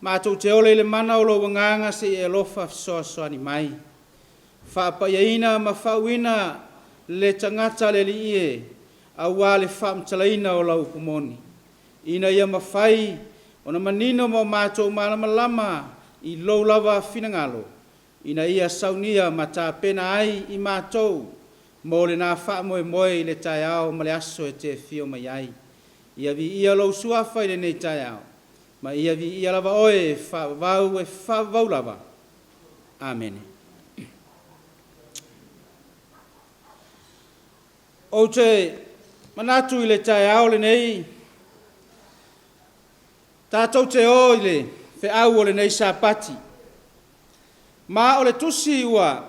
Matou te ola i le mana o Lou Agaga se i e alofa fesoasoani mai. Faapaiaina ma faauuina le tagata a le Alii e, auā le faamatalaina o Lau upu moni, ina ia mafai ona manino ma o matou malamalama i Lou lava finagalo, ina ia saunia ma tapena ai i matou mo lena faamoemoe i le taeao ma le aso e te afio mai ai. Ia viia Lou Suafa i lenei taeao. Ma ia viia lava Oe e faavavau e faavavau lava. Amene. Ou te manatu i le taeao lenei, tatou te o i le feau o lenei Sapati. Ma o le tusi ua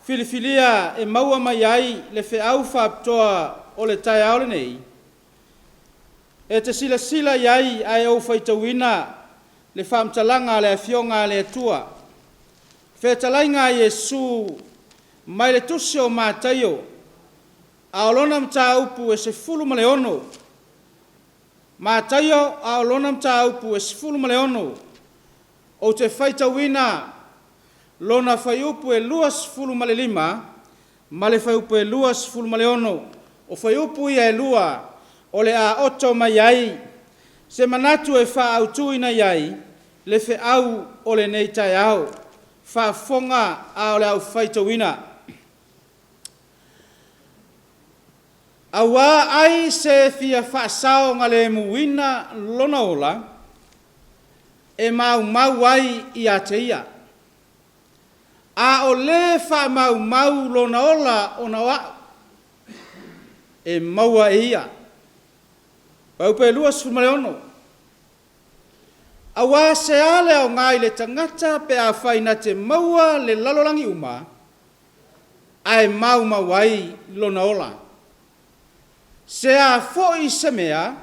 filifilia e maua mai ai le feau faapitoa o le taeao lenei, E te silasila i ai ae ou faitauina le faamatalaga a le Afioga a le Atua, fetalaiga a Iesu mai le Tusi o Mataio, a o lona mataupu e 16. Mataio a o lona mataupu e 16, ou te faitauina lona fuaiupu e 25 ma le fuaiupu e 26. O fuaiupu ia e lua o le a oto mai ai se manatu e faaautuina i ai le feau o lenei taeao. Faafofoga a o le a ou faitauina. Auā ai se fia faasaogalemuina lona ola, e maumau ai ia te ia. A o lē faamaumau lona ola ona o a'u, e maua e ia. Fuaiupu e 26. Auā se a le aoga i le tagata pe afai na te maua le lalolagi uma, ae maumau ai lona ola? Se a foi se mea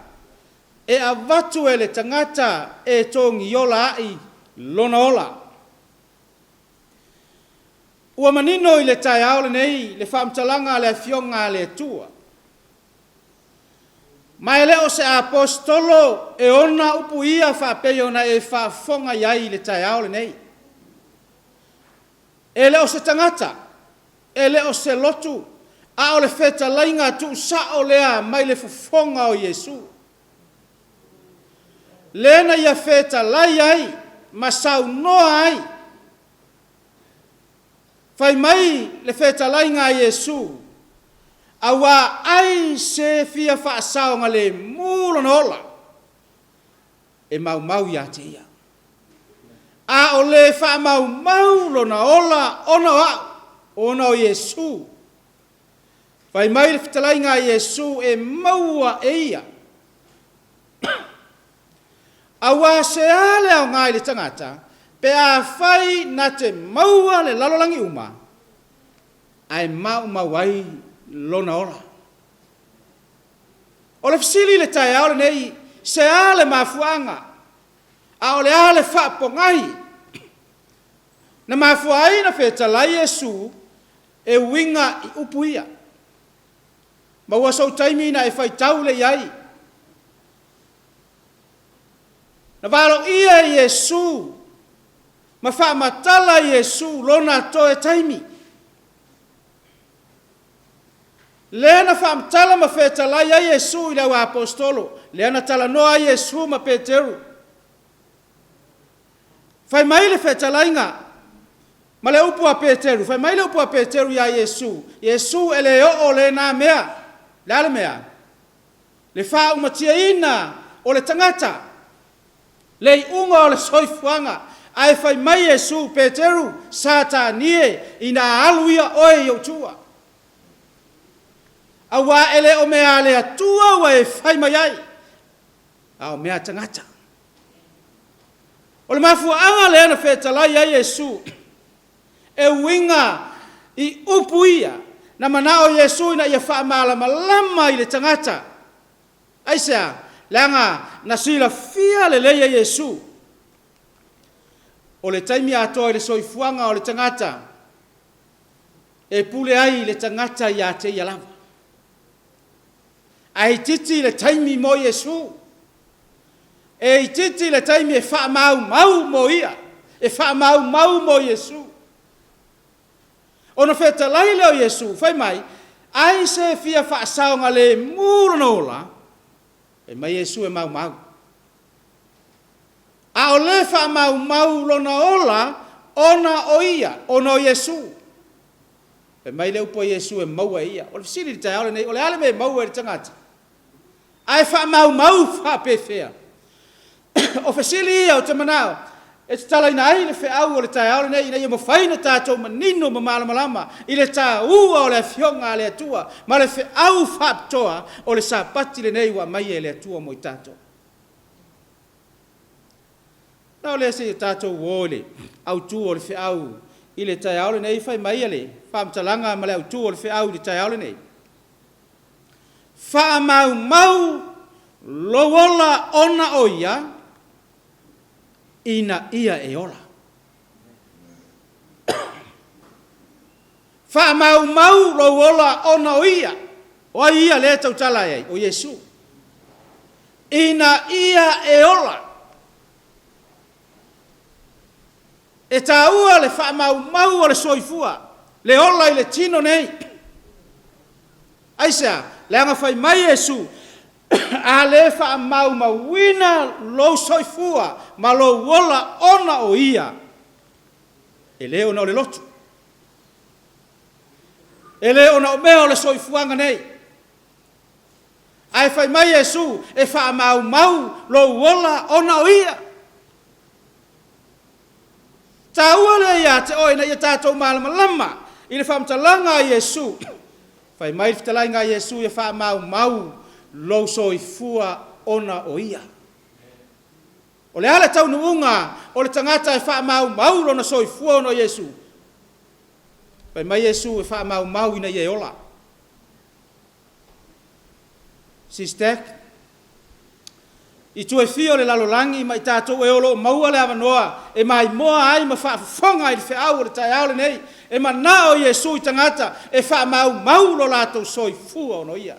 e avatu e le tagata e togiola a'i lona ola? Ua manino i le taeao lenei le faamatalaga a le Afioga a le Atua. Ma e le o se Aposetolo e ona upu ia faapei ona e faafofoga i ai i le taeao lenei. E le o se tagata, e le o se lotu, a o le fetalaiga tuusao lea mai le fofoga o Iesu. Lea na ia fetalai ai ma saunoa ai. Fai mai le fetalaiga a Iesu, Auā ai se fia faasaogalemu lona ola, e maumau ia te ia. A o le faamaumau lona ola ona o a'u, ona o Iesu. Fai mai le fetalaiga a Iesu e maua e ia. Auā se a le aoga i le tagata pe afai na te maua le lalolagi uma, ae maumau ai lona ola? O le fesili i le taeao lenei, se a le mafuaaga, a o le a le faapogai na mafua ai na fetalai Iesu e uiga i upu ia? Maua sou taimi ina e faitau lea i ai. Na valoia e Iesu ma faamatala Iesu lona toe taimi. Lea na faamatala ma fetalai ai Iesu i le auaposetolo, lea na talanoa ai Iesu ma Peteru. Fai mai le fetalaiga ma le upu a Peteru, fai mai le upu a Peteru iā Iesu, Iesu e le oo lena mea. Le a le mea? Le faaumatiaina o le tagata, le iuga o le soifuaga. Ae fai mai Iesu, Peteru, Satani e, ina alu ia oe i ou tua. Auā e le o mea a le Atua ua e fai mai ai, a o mea a tagata. O le mafuaaga lea na fetalai ai Iesu, e uiga i upu ia, na manao Iesu ina ia faamalamalama i le tagata. Aisea? Leaga na silafia lelei e Iesu, o le taimi atoa i le soifuaga o le tagata, e pule ai le tagata ia te ia lava. Ae itiiti le taimi mo Iesu. E itiiti le taimi e faamaumau mo ia, e faamaumau mo Iesu. Ona fetalai lea o Iesu, fai mai, Ai se fia faasaogalemu lona ola? Fai mai Iesu e maumau. A o le faamaumau lona ola ona o ia, ona o Iesu. Fai mai le upu a Iesu e maua e ia. O le fesili i le taeao lenei, o le a le mea e maua e le tagata? Ae faamaumau faapefea? O fesili ia ou te manao e tatalaina ai le feau o le taeao lenei ina ia mafai ona tatou manino ma malamalama i le taua o le Afioga a le Atua ma le feau faapitoa o le Sapati lenei ua aumaia e le Atua mo i tatou. Na o lea se i o tatou o i le autu o le feau i le taeao lenei, fai mai le faamatalaga ma le autu o le feau i le taeao lenei. Faamaumau lou ola ona o ia, ina ia e ola. Faamaumau lou ola ona o ia. O ai ia lea e tautala ai? O Iesu. Ina ia e ola. E taua le faamaumau o le soifua, le ola i le tino nei. Aisea? Leaga fai mai Iesu, A le faamaumauina lou soifua ma lou ola ona o ia, e le ona o le lotu, e le ona o mea o le soifuaga nei, ae fai mai Iesu, e faamaumau lou ola ona o ia. Taua lea ia te oe ina ia tatou malamalama i le faamatalaga a Iesu. Fai mai le fetalaiga a Iesu ia faamaumau lou soifua ona o Ia. O le a le taunuuga o le tagata e faamaumau lona soifua ona o Iesu? Fai mai Iesu e faamaumau ina ia e ola. Sistek, I tuefia o le lalolagi ma i tatou e o lo o maua le avanoa e maimoa ai ma faafofoga i le feau o le taeao lenei, e manao Iesu i tagata e faamaumau lo latou soifua ona o Ia.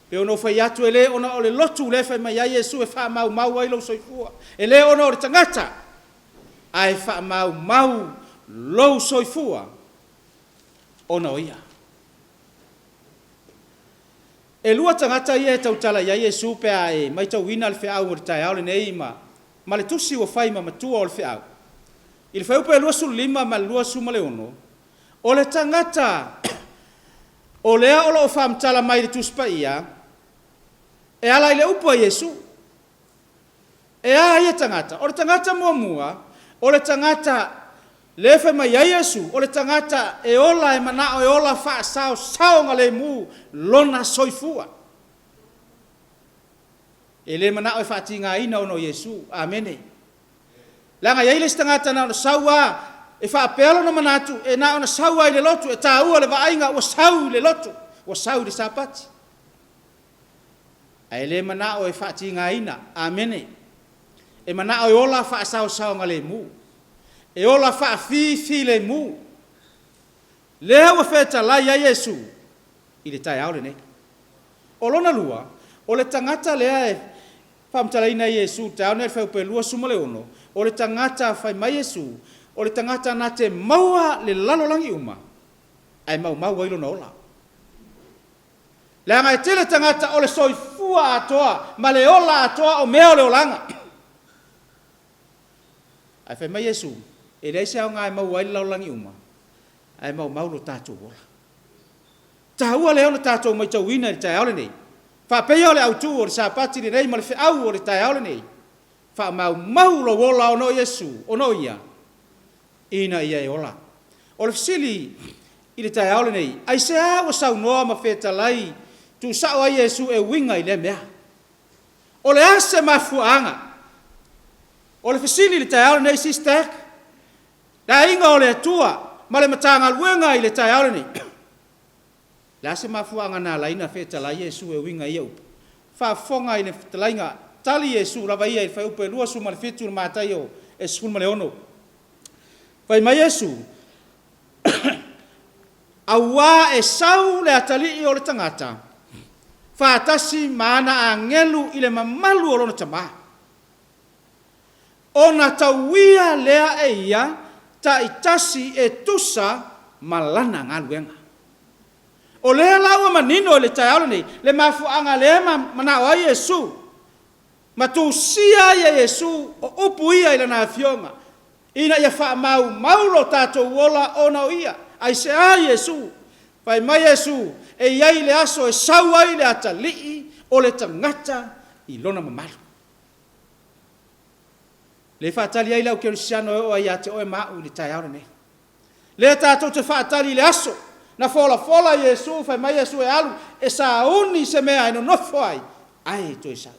Pei ona ou fai atu, e le ona o le lotu lea e fai mai ai Iesu e faamaumau ai lou soifua, e le ona o le tagata, ae faamaumau lou soifua ona o Ia. E lua tagata ia e tautala i ai Iesu pe a e maitauina le feau o le taeao lenei ma ma le tusi ua fai ma matua o le feau. I le fuaiupu e 25 ma le 26, o le tagata o lea o lo o faamatala mai i le Tusi Paia e ala i le upu a Iesu. E a ia tagata? O le tagata muamua, o le tagata lea fai mai ai Iesu, o le tagata e ola e manao e ola faasaosaogalemu lona soifua. E le manao e faatigaina ona o Iesu. Amene. Leaga e i ai le isi tagata na ona sau lava e faapea lona manatu, e na ona sau lava i le lotu, e taua le vaaiga ua sau i le lotu, ua sau i le Sapati. Ae le manao e faatigaina. Amene. E manao e ola faasaosaogalemu. E ola faafifilemu. Lea ua fetalai ai Iesu i le taeao lenei. O lona lua, o le tagata lea e faamatalaina e Iesu i le taeao lenei i le fuaiupu e 26, o le tagata fai mai Iesu, o le tagata na te maua le lalolagi uma, ae maumau ai lona ola. Leaga e tele tagata o le soifua atoa ma le ola atoa o mea o le olaga. Ae fai mai Iesu, e leai se aoga e maua ai le lalolagi uma, ae maumau lo tatou ola. Taua lea ona tatou maitauina i le taeao lenei, faapeia o le autu o le Sapati lenei ma le feau o le taeao lenei, faamaumau lou ola ona o Iesu, ona o Ia, ina ia e ola. O le fesili i le taeao lenei, aisea ua saunoa ma fetalai tuusao ai Iesu e uiga i lea mea? O le a se mafuaaga? O le fesili i le taeao lenei, Sister, le aiga o le Atua ma le Matagaluega i le taeao lenei, o le a se mafuaaga na ala ai ona fetalai Iesu e uiga i ia upu? Faafofoga i le fetalaiga, tali Iesu lava ia i le fuaiupu e 27 i le Mataio e 16. Fai mai Iesu, Auā e sau le atalii o le tagata, faatasi ma ana agelu i le mamalu o lona Tamā. Ona tauia lea e ia taitasi e tusa ma lana galuega. O lea la ua manino i le taeao lenei le mafuaaga lea e manao ai Iesu, ma tusia ai e Iesu o upu ia i Lana Afioga, ina ia faamaumau lo tatou ola ona o Ia. Aisea Iesu? Fai mai Iesu, E i ai le aso e sau ai le atalii o le tagata i lona mamalu. Lea e faatali ai le au kerisiano e oo ai ia te oe ma a'u i le taeao lenei. Lea tatou te faatali i le aso na folafola Iesu, fai mai Iesu e alu e sauni se mea e nonofo ai, ae toe sau.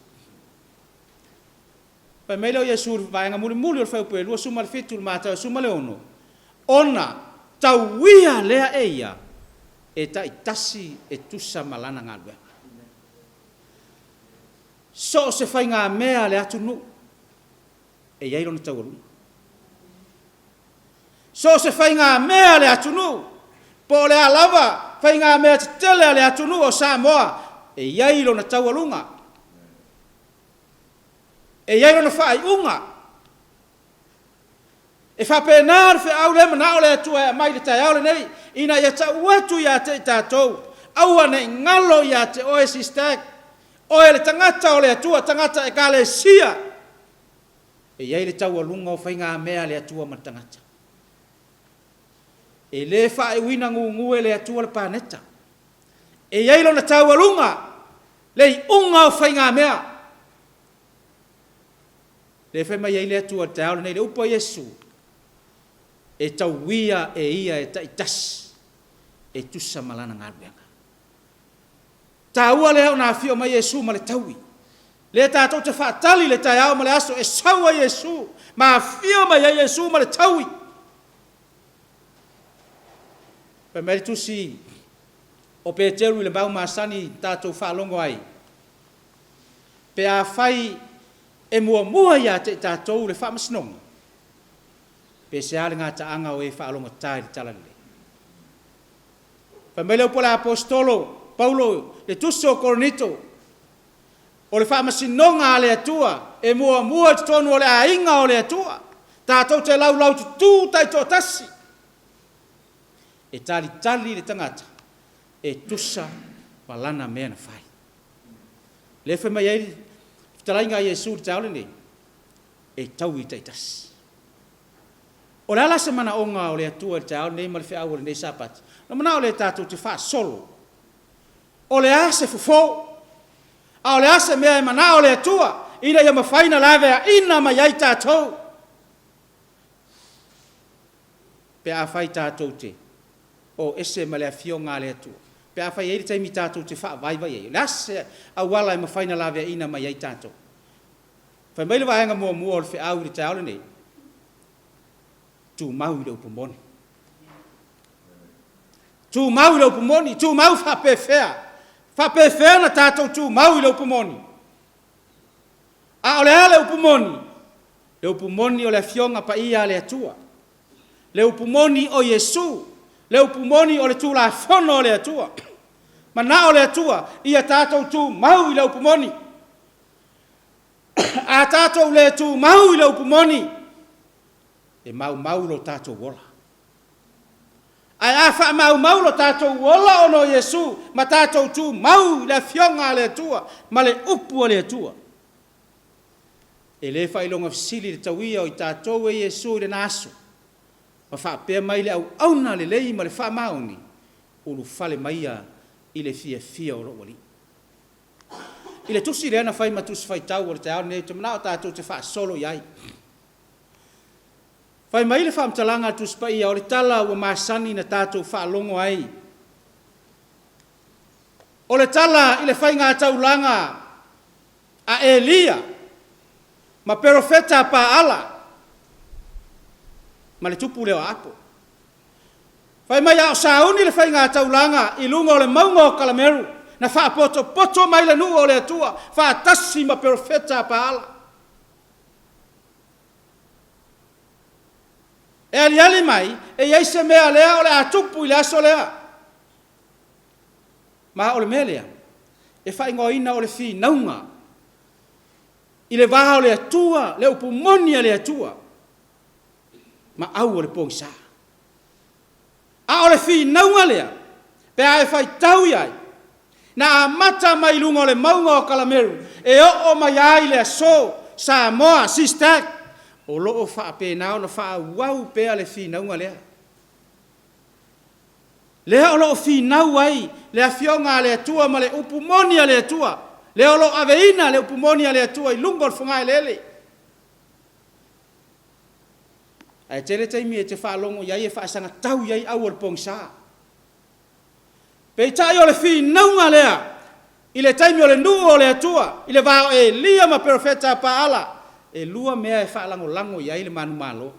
Fai mai lea o Iesu i le vaega mulimuli o le fuaiupu e 27 i le Mataio 16, Ona tauia lea e ia e taitasi e tusa ma lana galuega. So o se faigamea a le atunuu e i ai lona taualuga. So o se faigamea a le atunuu, po o le a lava faigamea tetele a le atunuu o Samoa, e i ai lona taualuga, e i ai lona faaiuga. E faapena le feau lea e manao le Atua e aumai i le taeao lenei, ina ia tau atu ia te i tatou, aua ne i galo ia te oe Sistag, oe le tagata o le Atua, tagata Ekalesia, e i ai le taualuga o faigamea a le Atua ma le tagata. E le faaiuina gugu e le Atua le paneta. E i ai lona taualuga, le iuga o faigamea. Lea e fai mai ai le Atua i le taeao lenei, le upu a Iesu, E tauia e ia e taitasi e tusa ma lana galuega. Taua lea ona afio mai Iesu ma le taui. Lea tatou te faatali le taeao ma le aso e sau ai Iesu ma afio mai ai Iesu ma le taui. Fai mai le tusi o Peteru i le mau masani tatou faalogo ai, Pe afai e muamua ia te i tatou le faamasinoga, pe se a le gataaga o e faalogotata i le Talalelei? Fai mai le upu a le Aposetolo Paulo i le tusi o Korinito, O le faamasinoga a le Atua e muamua i totonu o le aiga o le Atua, tatou te laulaututu taitoatasi, e talitali le tagata e tusa ma lana mea na fai. Lea e fai mai ai le fetalaiga a Iesu i le taeao lenei, e taui taitasi. O le a la se manaoga o le Atua i le taeao lenei ma le feau o lenei Sapati? Na manao lea tatou te faasolo. O le a se fofo? A o le a se mea e manao le Atua ina ia mafai ona laveaina mai ai tatou? Pe afai tatou te o ese ma le Afioga a le Atua, pe afai e i ai le taimi tatou te faavaivai ai, o le a se auala e mafai ona laveaina mai ai tatou? Fai mai le vaega muamua o le feau i le taeao lenei, Tumau i le upu moni. Tumau i le upu moni. Tumau faapefea? Faapefea ona tatou tumau i le upu moni? A o le a le upu moni? Le upu moni o le Afioga Paia a le Atua. Le upu moni o Iesu. Le upu moni o le Tulafono a le Atua. Manao le Atua ia tatou tumau i le upu moni. A tatou le tumau i le upu moni, e maumau lo tatou ola. Ae a faamaumau lo tatou ola ona o Iesu ma tatou tumau i le Afioga a le Atua ma le upu a le Atua, e le faailoga fesili le tauia o i tatou e Iesu i lena aso, ma faapea mai le auauna lelei ma le faamaoni, ulufale maia i le fiafia o lou Alii. I le tusi lea na fai ma Tusi Faitau o le taeao lenei, ou te manao tatou te faasolo i ai. Fai mai le faamatalaga a le Tusi Paia, o le tala ua masani na tatou faalogo ai. O le tala i le faiga taulaga a Elia ma perofeta a Paala ma le tupu lea o Aapo. Fai mai a o sauni le faiga taulaga i luga o le mauga o Kalameru, Na faapotopoto mai le nuu o le Atua faatasi ma perofeta a Paala. E aliali mai, e i ai se mea lea o le a tupu i le aso lea. Ma o le mea lea e faaigoaina o le finauga i le va o le Atua, le upu moni a le Atua, ma au o le pogisa. A o le finauga lea, pe a e faitau i ai, na amata mai i luga o le mauga o Kalameru e oo mai ai le aso, Samoa, Sistag, o lo o faapena ona faaauau pea le finauga lea. Lea o lo o finau ai le Afioga a le Atua ma le upu moni a le Atua, lea o lo o aveina le upu moni a le Atua i luga o le fogaeleele. Ae tele taimi e te faalogo i ai e faasagatau i ai au o le pogisa. Peitai o le finauga lea i le taimi o le nuu o le Atua i le va o Elia ma perofeta a Paala, e lua mea e faalagolago i ai le manumalo.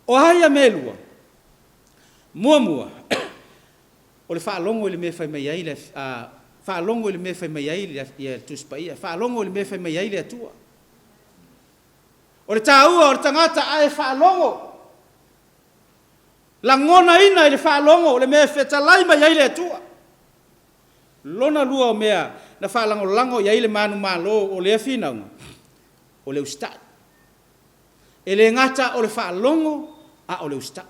O a ia mea e lua? Muamua, o le faalogo i le mea e fai mai ai le, faalogo i le mea e fai mai ai le Tusi Paia, faalogo i le mea e fai mai ai le Atua. O le taua o le tagata a e faalogo, lagonaina i le faalogo le mea e fetalai mai ai le Atua. Lona lua o mea na faalagolago i ai le manumalo o lea finauga, o le usitai. E le gata o le faalogo a o le usitai.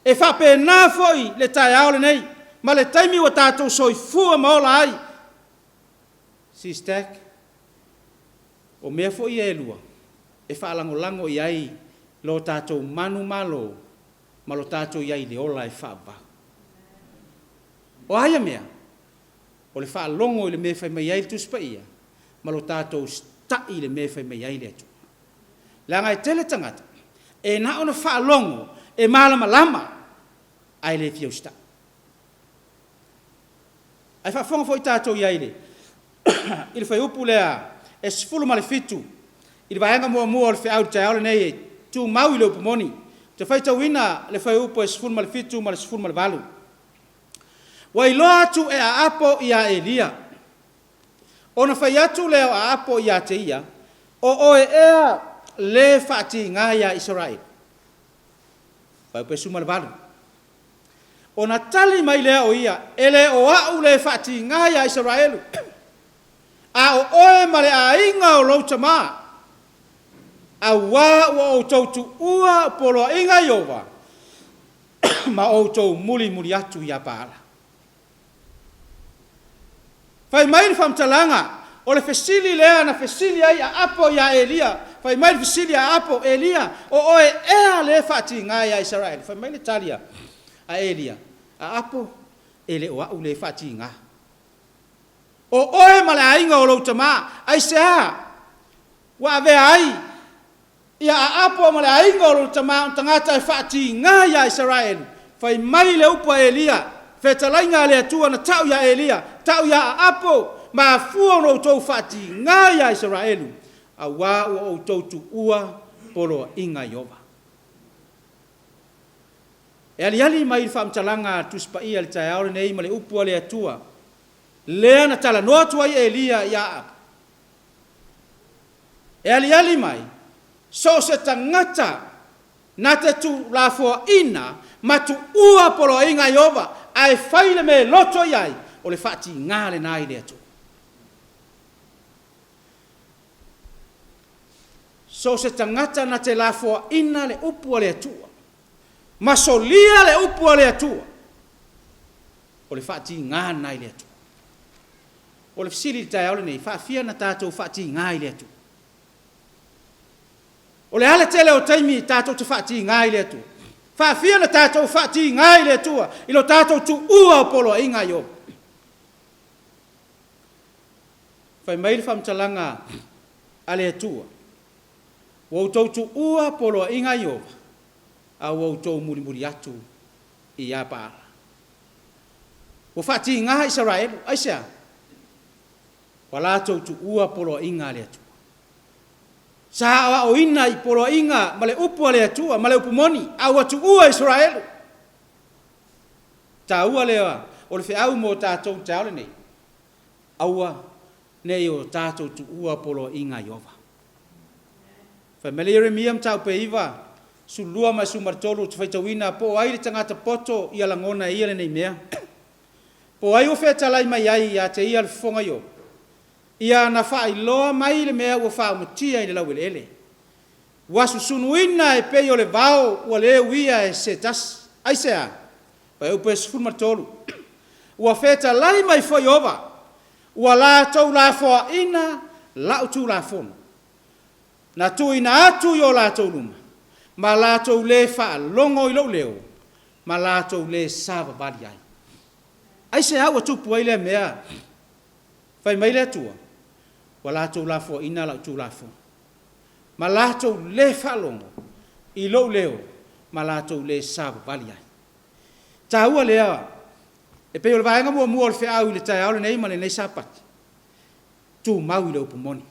E faapena foi le taeao lenei ma le taimi ua tatou soifua ma ola ai. Sistac, O mea foi ia e lua e faalagolago i ai lo tatou manumalo ma lo tatou i ai i le ola e faavavau. O a ia mea? O le faalogo i le mea e fai mai ai le Tusi Paia ma lo tatou usitai i le mea e fai mai ai le Atua. Leaga e tele tagata e na ona faalogo e malamalama ae le fia usitai. Ae faafofoga foi tatou i ai i le fuaiupu lea e 17 i le vaega muamua o le feau i le taeao lenei e tumau i le upu moni. Ou te faitauina le fuaiupu e 17 ma le 18. Ua iloa atu e Aapo ia Elia. Ona fai atu lea o Aapo ia te ia, O oe ea le faatiga iā Isaraelu? Fuaiupu e 18. Ona tali mai lea o ia, E le o a'u le faatiga iā Isaraelu, a o oe ma le aiga o lou tamā, auā ua outou tuua poloaiga Ieova ma outou mulimuli atu iā Paala. Fai mai le faamatalaga, o le fesili lea na fesili ai Aapo iā Elia, fai mai le fesili a Aapo, Elia, o oe ea lea e faatiga iā Isaraelu? Fai mai le tali a Elia, Aapo, e le o a'u lea e faatiga. O oe ma le aiga o lou tamā, aisea ua avea ai Ia Aapo ma le aiga o lona tama o tagata e faatiga iā Isaraelu. Fai mai le upu a Elia, Fetalaiga a le Atua na tau iā Elia, tau iā Aapo, mafua ona outou faatiga iā Isaraelu, auā ua outou tuua poloaiga Ieova. E aliali mai le faamatalaga a le Tusi Paia i le taeao lenei ma le upu a le Atua, lea na talanoa atu ai Elia iā Aapo. E aliali mai, so o se tagata na te tuulafoaina ma tuua poloaiga a Ieova ae fai le mea e loto i ai, o le faatiga lena i le Atua. So o se tagata na te lafoaina le upu a le Atua ma solia le upu a le Atua, o le faatiga lena i le Atua. O le fesili i le taeao lenei, faafia na tatou faatiga i le Atua? O le a le tele o taimi tatou te faatiga i le Atua? Faafia na tatou faatiga i le Atua i lo tatou tuua o poloaiga a Ioba? Fai mai le faamatalaga a le Atua, Ua outou tuua poloaiga a Ioba, a ua outou mulimuli atu iā Paala. Ua faatiga Isaraelu, aisea? Ua latou tuua poloaiga a le Atua. Sa aoaoina i poloaiga ma le upu a le Atua ma le upu moni, a ua tuua Isaraelu. Taua lea O le feau mo tatou i le taeao lenei, aua ne i o tatou tuua poloaiga a Ieova. Fai mai le Ieremia mataupu e 9, 12 ma le 13, Ou te faitauina, Po o ai le tagata poto ia lagona e ia lenei mea? Po o ai ua fetalai mai ai ia te ia le fofoga Ieova? Ia na faailoa mai le mea ua faaumatia i le laueleele. Ua susunuina e pei o le vao ua le uia e se tasi. Aisea? Fuaiupu e 13. Ua fetalai mai foi Ieova, ua latou lafoaina lau Tulafono, na tuuina atu i o latou luma, ma latou lē faalogo i lou leo, ma latou lē savavali ai. Aisea ua tupu ai lea mea? Fai mai le Atua, Ua latou lafoaina lau Tulafono, ma latou lē faalogo i lou leo, ma latou lē savavali ai. Taua lea, e pei o le vaega muamua o le feau i le taeao lenei ma lenei Sapati, tumau i le upu moni.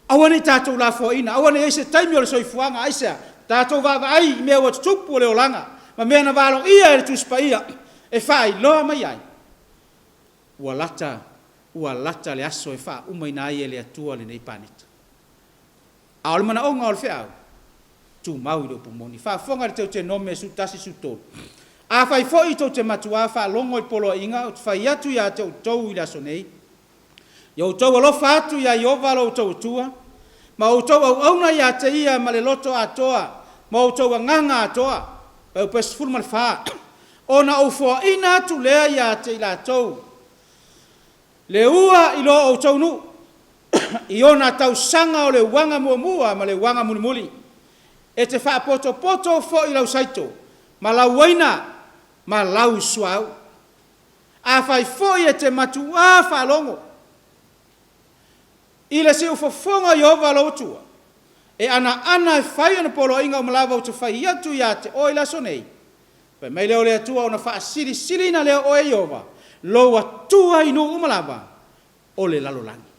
Aua ne i tatou lafoaina, aua ne i i ai se taimi o le soifuaga, aisea? Tatou vaavaai i mea ua tutupu o le olaga ma mea na valoia e le Tusi Paia e faailoa mai ai, ua lata, ua lata le aso e faaumaina ai e le Atua lenei paneta. A o le manaoga o le feau, tumau i le upu moni. Faafofoga i le Teutenome 11, 13. Afai foi tou te matuā faalogo i poloaiga ou te fai atu ia te outou i le aso nei, ia outou alofa atu iā Ieova lo outou Atua, ma outou auauna ia te Ia ma le loto atoa ma outou agaga atoa, Fuaiupu 14, ona ou foaina atu lea ia te i latou le ua i lo outou nuu, i ona tausaga o le uaga muamua ma le uaga mulimuli, e te faapotopoto foi lau saito ma lau uaina ma lau suauu. Afai foi e te matuā faalogo i le siufofoga o Ieova lou Atua, e anaana e fai ona poloaiga uma lava ou te fai atu ia te oe i le aso nei, fai mai lea o le Atua ona faasilisiliina lea o oe e Ieova lou Atua i nuu uma lava o le lalolagi.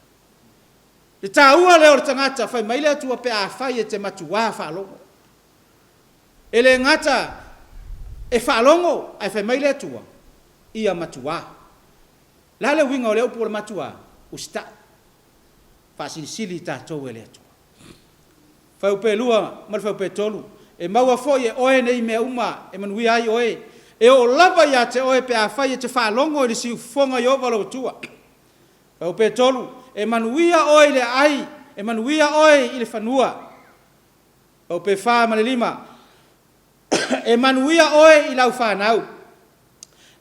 Le taua lea o le tagata, fai mai le Atua pe afai e te matuā faalogo. E le gata e faalogo, ae fai mai le Atua, ia matuā. O le a le uiga o lea upu o le matuā? Usitai. Faasilisili i tatou e le Atua. Fuaiupu 2 ma le Fuaiupu 3, E maua foi e oe nei mea uma e manuia ai oe, e oo lava ia te oe pe afai e te faalogo i le siufofoga o Ieova lou Atua. Fuaiupu 3, E manuia oe i le aai, e manuia oe i le fanua. Fuaiupu 4 ma le 5, E manuia oe i lau fanau.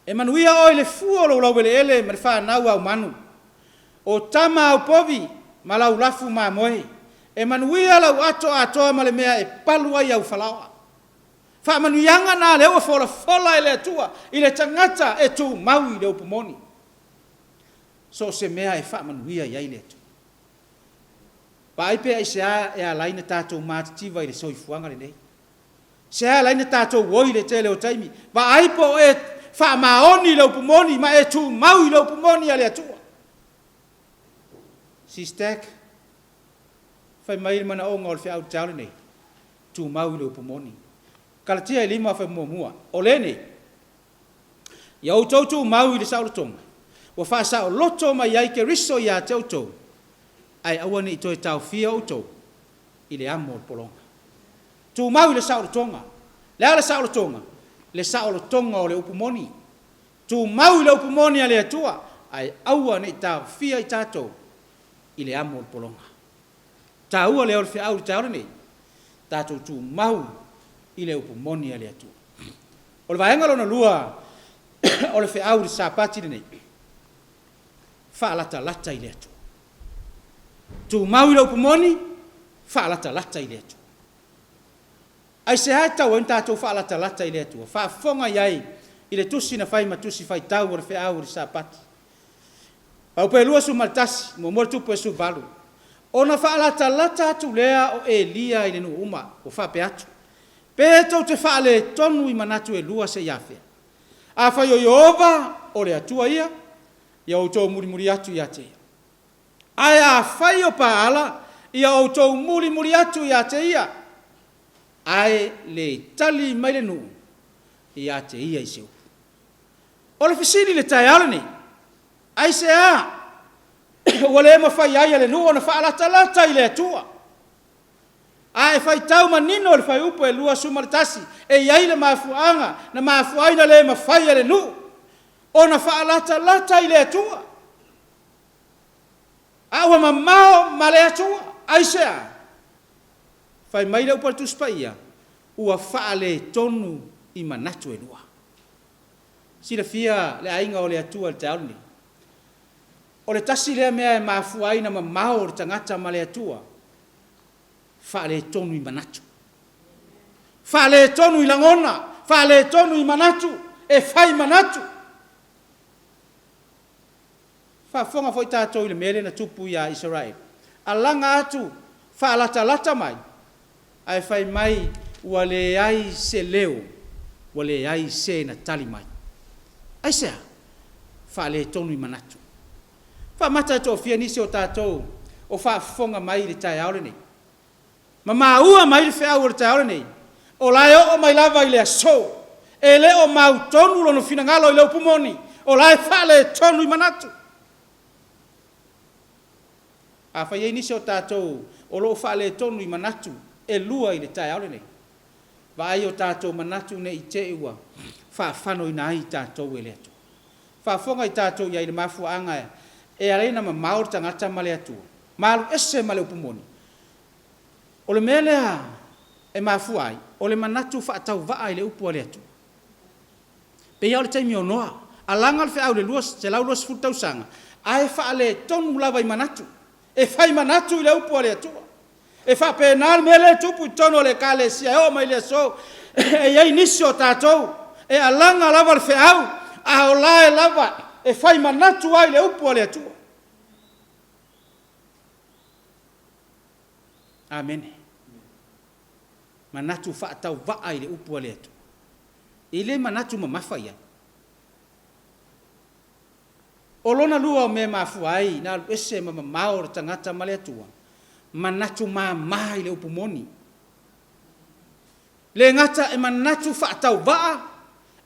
E manuia oe i le fua o lou laueleele ma le fanau au manu, o tama au povi ma lau lafu mamoe. E manuia lau ato atoa ma le mea e palu ai au falaoa. Faamanuiaga na lea ua folafola e le Atua i le tagata e tumau i le upu moni. So o se mea e faamanuia i ai le Atua. Vaai pe aisea e ala ai na tatou matitiva i le soifuaga lenei. Se ala ai na tatou oi i le tele o taimi. Vaai po o e faamaoni i le upu moni ma e tumau i le upu moni a le Atua. Sistack, fai mai le manaoga o le feau taeao lenei, tumau i le upu moni. Kalatia e lima fai muamua, o lenei, Ia outou tumau i le saolotoga, ua faasaoloto mai ai Keriso ia te outou, ae aua ne i toe taofia outou i le amo o le pologa. Tumau i le saolotoga. Le a le saolotoga? Le saolotoga o le upu moni. Tumau i le upu moni a le Atua, ae aua ne i taofia i tatou i le amo o le pologa. Taua lea o le feau i le taeao lenei, tatou tumau i le upu moni a le Atua. O le vaega lona lua o le feau i le Sapati lenei, faalatalata i le Atua. Tumau i le upu moni, faalatalata i le Atua. Aisea e tatau ai ona tatou faalatalata i le Atua? Faafofoga i ai i le tusi na fai ma tusi faitau o le feau i le Sapati. Paupe 21, muamua le tupu e 18. Ona faalatalata atu lea o Elia i le nuu uma, ua faapea atu, Pe tou te faaletonu i manatu e lua seia afea? Afai o Ieova o le Atua ia, ia outou mulimuli atu ia te ia. Ae afai o Paala, ia outou mulimuli atu ia te ia, ae le tali mai le nuu ia te ia i se upu. O le fesili i le taeao lenei, aisea ua le mafai ai e le nuu ona faalatalata i le Atua? A e faitau manino i le fuaiupu e 21, e i ai le mafuaaga na mafua ai ona le mafai e le nuu ona faalatalata i le Atua. A ua mamao ma le Atua. Aisea? Fai mai le upu a le Tusi Paia, Ua faaletonu i manatu e lua. Silafia le aiga o le Atua i le taeao lenei. O le tasi lea mea e mafua ai ona mamao le tagata ma le Atua, faaletonu i manatu. Faaletonu i lagona, faaletonu i manatu, e fai manatu. Faafofoga foi tatou i le mea lea na tupu ia Isaraelu. Alaga atu, faalatalata mai, ae fai mai ua leai se leo, ua leai se na tali mai. Aisea? Faaletonu i manatu. Faamata e toafia nisi o tatou o faafofoga mai i le taeao lenei. Ma maua mai le feau o le taeao lenei, o la e oo mai lava i le aso, e le o mautonu lona finagalo i le upu moni, o la e faaletonu i manatu. Afai e i ai nisi o tatou o lo o faaletonu i manatu e lua i le taeao lenei, vaai o tatou manatu ne i te i ua faafanoina ai tatou e le Atua. Faafofoga i tatou i ai i le mafuaaga e ala ai ona mamao le tagata ma le Atua, ma alu ese ma le upu moni. O le mea lea e mafua ai, o le manatu faatauvaa i le upu a le Atua. Pei lava o le taimi o Noa, alaga le feau i le 120 tausaga, ae faaletonu lava i manatu, e fai manatu i le upu a le Atua. E faapena le mea lea e tupu i totonu o le Ekalesia e oo mai i le aso, e i ai nisi o tatou e alaga lava le feau, a o la e lava e fai manatu ai i le upu a le Atua. Amene. Manatu faatauvaa i le upu a le Atua. E le manatu mamafa i ai. O lona lua o mea e mafua ai na alu ese ma mamao le tagata ma le Atua, manatu mama i le upu moni. Le gata e manatu faatauvaa,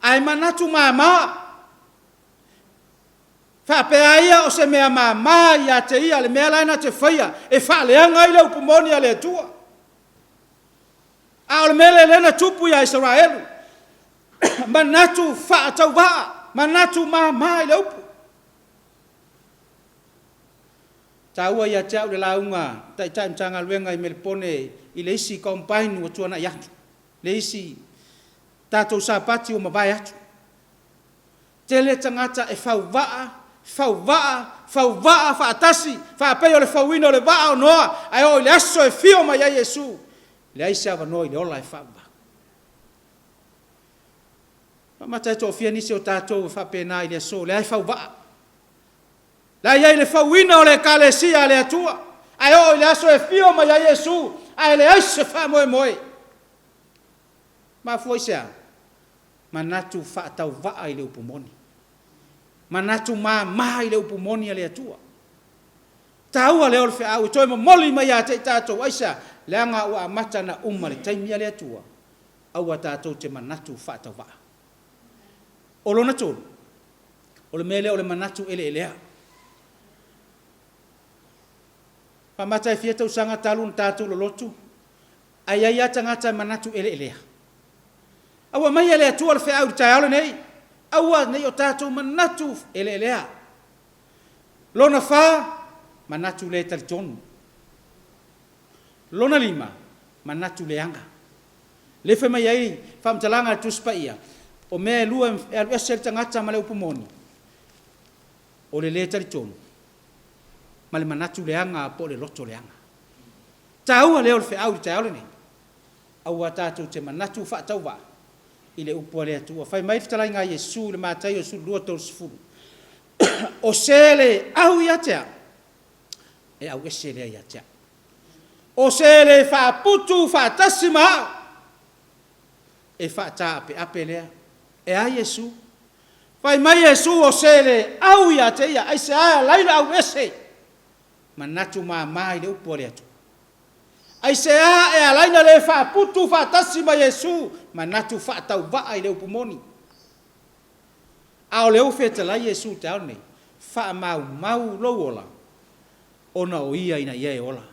ae manatu mama. Faapea ia o se mea mama ia te ia le mea la e na te faia e faaleaga ai le upu moni a le Atua. A o le mea lea lea na tupu ia Isaraelu, manatu faatauvaa, manatu mama i le upu. Taua ia te au le lauga Taitai Matagaluega i Melepone i le isi combine ua tuanai atu, le isi tatou Sapati ua mavae atu. Tele tagata e fau vaa, fau vaa, fau vaa faatasi, faapei o le fauina o le vaa o Noa, ae oo i le aso e fio mai ai Iesu, leai se avanoa i le ola e faavavau. Faamata e toafia nisi o tatou e faapena i le aso, leai fau vaa. La e i ai le fauina o le Ekalesia a le Atua, ae oo i le aso e fio mai ai Iesu, ae leai se faamoemoe. Mafua i se a? Manatu faatauvaa i le upu moni. Manatu mama i le upu moni a le Atua. Taua lea o le feau e toe momoli mai ia te i tatou, aisea? Leaga ua amata ona uma le taimi a le Atua, aua tatou te manatu faatauvaa. O lona tolu, o le mea lea o le manatu eleelea. Faamata e fia tausaga talu ona tatou lolotu, ae i ai lava tagata e manatu eleelea. A ua aumai e le Atua le feau i le taeao lenei, aua ne i o tatou manatu eleelea. Lona fa, manatu le talitonu. Lona lima, manatu leaga. Lea fai mai ai faamatalaga a le Tusi Paia, o mea e lua e alu ese ai le tagata ma le upu moni, o le le talitonu ma le manatu leaga po o le loto leaga. Taua lea o le feau i le taeao lenei. Aua tatou te manatu faatauvaa i le upu a le Atua. Fai mai le fetalaiga a Iesu i le Mataio 12:30, O se le au ia te au, e auese lea ia te au. O se le faaputu faatasi ma au, e faataapeape lea. E a Iesu? Fai mai Iesu, O se le au ia te ia, aisea e ala ai ona auese? Manatu mama i le upu a le Atua. Aisea e ala ai ona le faaputu faatasi ma Iesu manatu faatauvaa i le upu moni? A o lea ua fetalai Iesu i le taeao lenei, Faamaumau lou ola, ona o ia ina ia e ola.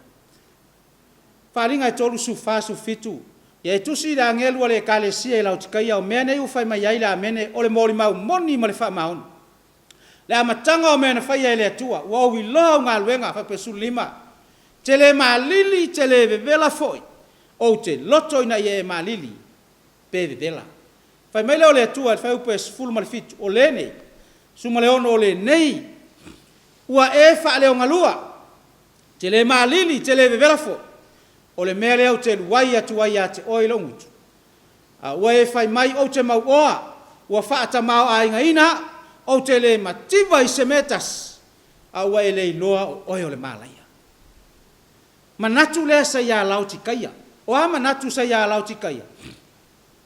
Faaaliga e 34, 17, Ia e tusi i le agelu a le Ekalesia i Laotikaia, o mea nei ua fai mai ai le Amene, o le molimau moni ma le faamaoni. Le amataga o mea na faia e le Atua, ua ou iloa au galuega, faapea 15, te le malili, te le vevela foi, ou te loto ina ia e malili, pe vevela. Fai mai lea o le Atua i le fuaiupu e 17, o lenei, 16 o lenei, ua e faaleogalua, te le malili, te le vevela foi, o le mea lea ou te luai atu ai ia te oe i lou gutu. A ua e fai mai ou te mauoa, ua faatamaoaigaina au, ou te le mativa i se mea e tasi, a ua e le iloa o oe o le malaia. Manatu lea sa ia Laotikaia. O a manatu sa ia Laotikaia?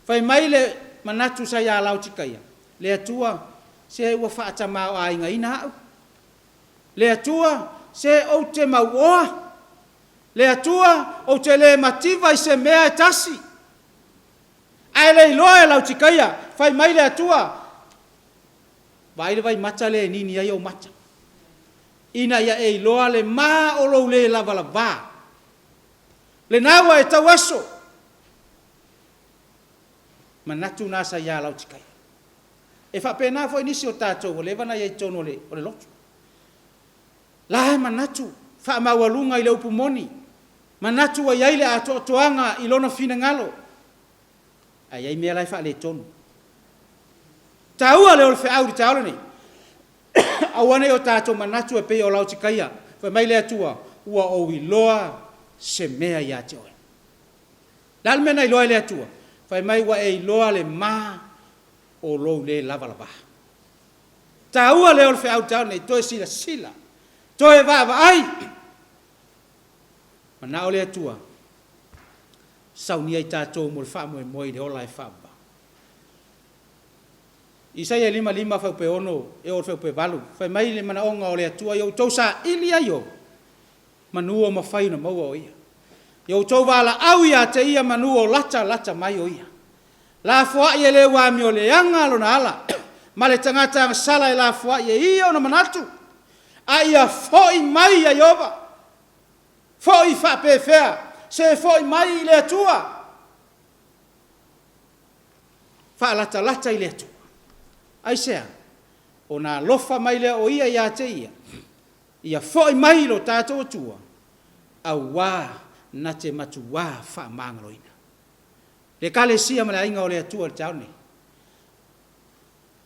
Fai mai le manatu sa ia Laotikaia, Le Atua, se ua faatamaoaigaina au. Le Atua, se ou te mauoa. Le Atua, ou te le mativa i se mea e tasi. Ae le iloa e Lautikaia, fai mai le Atua, Vaai le vaimata lea e nini ai ou mata, ina ia e iloa le ma o lou le lavalava. Lena ua e tau aso. Manatu na sa ia Lautikaia. E faapena foi nisi o tatou ua leva na i ai i totonu o le lotu. La e manatu faamaualuga i le upu moni, manatu ua i ai le atoatoaga i lona finagalo, ae i ai mea la e faaletonu. Taua lea o le feau i le taeao lenei, aua ne i o tatou manatu e pei o Laotikaia, fai mai le Atua, ua ou iloa se mea ia te oe. O le a le mea na iloa ai le Atua? Fai mai ua e iloa le ma o lou le lavalava. Taua lea o le feau taeao nei, toe silasila, toe vaavaai. Manao le Atua, saunia i tatou mo le faamoemoe i le ola e faavavau. Isaia 55 fuaiupu e 6 e oo i le fuaiupu e 8, fai mai le manaoga o le Atua, Ia outou saili ai o manu o mafai ona maua o ia. Ia outou valaau ia te ia manu o latalata mai o ia. Lafoai e le ua amioleaga lona ala, ma le tagata agasala e lafoai e ia ona manatu, a ia foi mai ia Ieova. Foi faapefea? Se foi mai i le Atua. Faalatalata i le Atua. Aisea? Ona alofa mai lea o Ia ia te ia, ia foi mai i lo tatou Atua, auā na te matuā faamagaloina. Le Ekalesia ma le aiga o le Atua i le taeao lenei.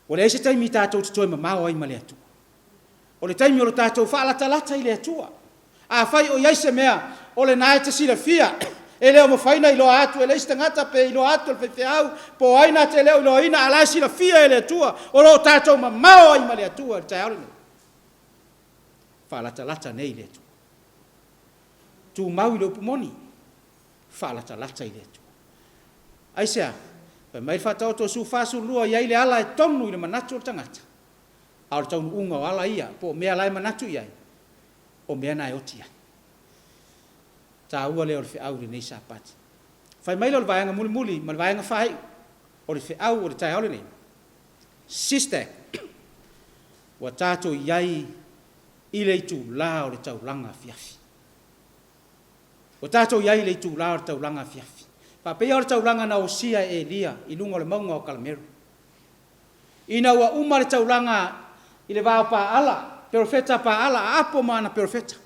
Ua leai se taimi tatou te toe mamao ai ma le Atua. O le taimi o le tatou faalatalata i le Atua. Afai o i ai se mea o lena e te silafia, e le o mafai ona iloa atu e le isi tagata pe iloa atu e le faifeau, po o ai na te le o iloaina, a o la e silafia e le Atua, o lo o tatou mamao ai ma le Atua i le taeao lenei. Faalatalata nei i le Atua. Tumau i le upu moni. Faalatalata i le Atua. Aisea? Fai mai le Faataoto 42, I ai le ala e tonu i le manatu o le tagata, a o le taunuuga o ala ia, po o mea la e manatu i ai, o mea na e oti ai. Taua lea o le feau i lenei Sapati. Fai mai lea o le vaega mulimuli ma le vaega faaiu o le feau o le taeao lenei, Sister, ua tatou i ai i le itula o le taulaga afiafi. Ua tatou i ai i le itula o le taulaga afiafi, faapea o le taulaga na osia e Elia i luga o le mauga o Karamelu. Ina ua uma le taulaga i le va o Paala, perofeta Paala, a Apo ma ana perofeta.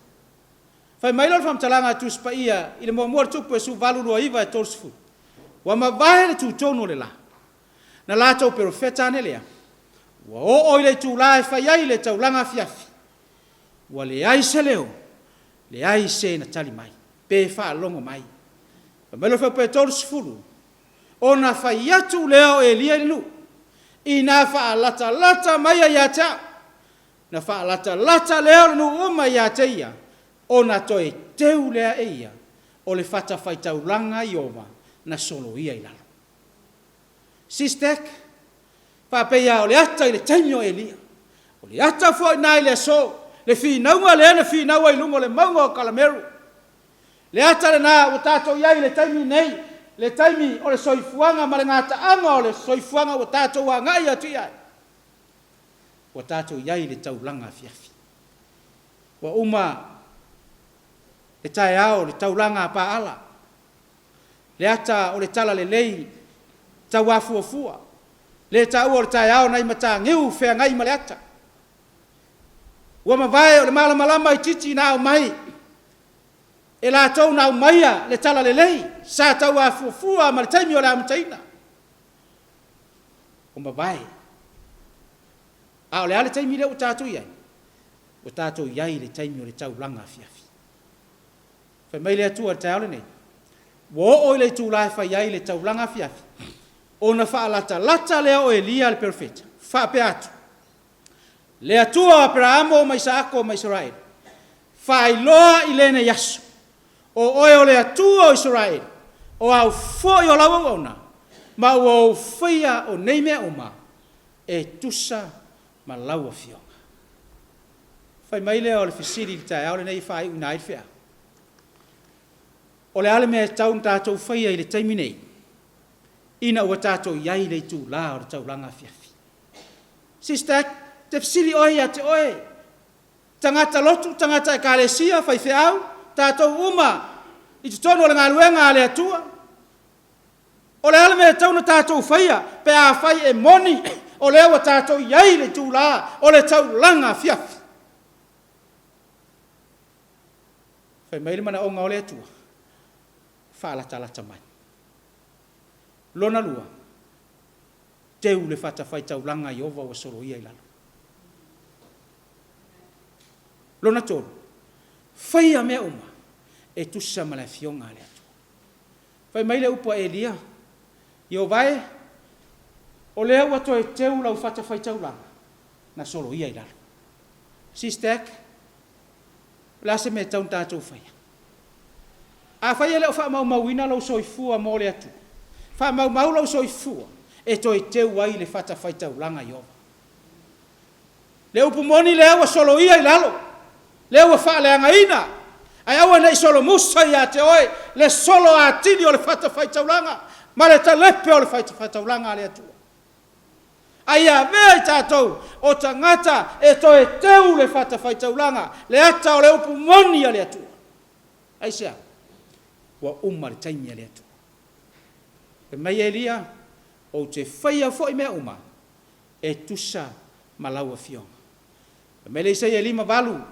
Fai mai lea o le faamatalaga a Tusi Paia i le muamua o le Tupu e 18, 29 e 30, Ua mavae le tutonu o le la, na latou perofeta ane lea, ua oo i le itula e fai ai le taulaga afiafi, ua leai se leo, leai se na tali mai, pe faalogo mai. Fai mai le fuaiupu e 30, Ona fai atu lea o Elia i le nuu, Ina faalatalata mai ia ia te au, na faalatalata lea o le nuu uma ia te ia, ona toe teu lea e ia o le fatafaitaulaga Ieova na soloia i lalo. Sistek, faapea o le ata i le taimi o Elia. O le ata foi lena i le aso, le finauga lea na finau ai i luga o le mauga o Kalameru. Le ata lena ua tatou i ai i le taimi nei, le taimi o le soifuaga ma le gataaga o le soifuaga ua tatou agai atu i ai. Ua tatou i ai i le taulaga afiafi. Ua uma le taeao le taulaga a Paala, le ata o le talalelei tauafuafua, le taua o le taeao nai Mataniu feagai ma le ata. Ua mavae o le malamalama itiiti na aumai e latou na aumaia le talalelei sa tauafuafua ma le taimi o le amataina. Ua mavae. A o le a le taimi lea ua tatou i ai? Ua tatou i ai i le taimi o le taulaga afiafi. Fai mai le Atua i le taeao lenei, Ua oo i le itula e fai ai le taulaga afiafi, ona faalatalata lea o Elia le perofeta, faapea atu, Le Atua o Aperaamo ma Isaako ma Isaraelu, faailoa i lenei aso, o oe o le Atua o Isaraelu, o au foi o lau auauna, ma ua ou faia o nei mea uma e tusa ma lau Afioga. Fai mai lea o le fesili i le taeao lenei e faaiuina ai le feau. O le a le mea e tatau ona tatou faia i le taimi nei, ina ua tatou i ai i le itula o le taulaga afiafi? Sister, te fesili oe ia te oe, tagata lotu, tagata ekalesia, faifeau, tatou uma i totonu o le galuega a le Atua, O le a le mea e tatau ona tatou faia pe afai e moni o lea ua tatou i ai i le itula o le taulaga afiafi? Fai mai le manaoga o le Atua, faalatalata mai. Lona lua, teu le fatafaitaulaga a Ieova ua soloia i lalo. Lona tolu, faia mea uma e tusa ma le Afioga a le Atua. Fai mai le upu a Elia, Ieova e, o lea ua toe teu lau fatafaitaulaga, na soloia i lalo. Sister, o le a se mea e tatau ona tatou faia? Afai e le o faamaumauina lou soifua mo le Atua, faamaumau lou soifua e toe teu ai le fatafaitaulaga Ieova. Le upu moni lea ua soloia i lalo, lea ua faaleagaina, ae aua ne i solomusa ia te oe le solo atili o le fatafaitaulaga ma le talepe o le fatafaitaulaga a le Atua. A ia avea i tatou o tagata e toe teu le fatafaitaulaga, le ata o le upu moni a le Atua. Aisea? Ua uma le taimi a le Atua. Fai mai Elia, Ou te faia foi mea uma e tusa ma lau Afioga. Fai mai le Isaia 58,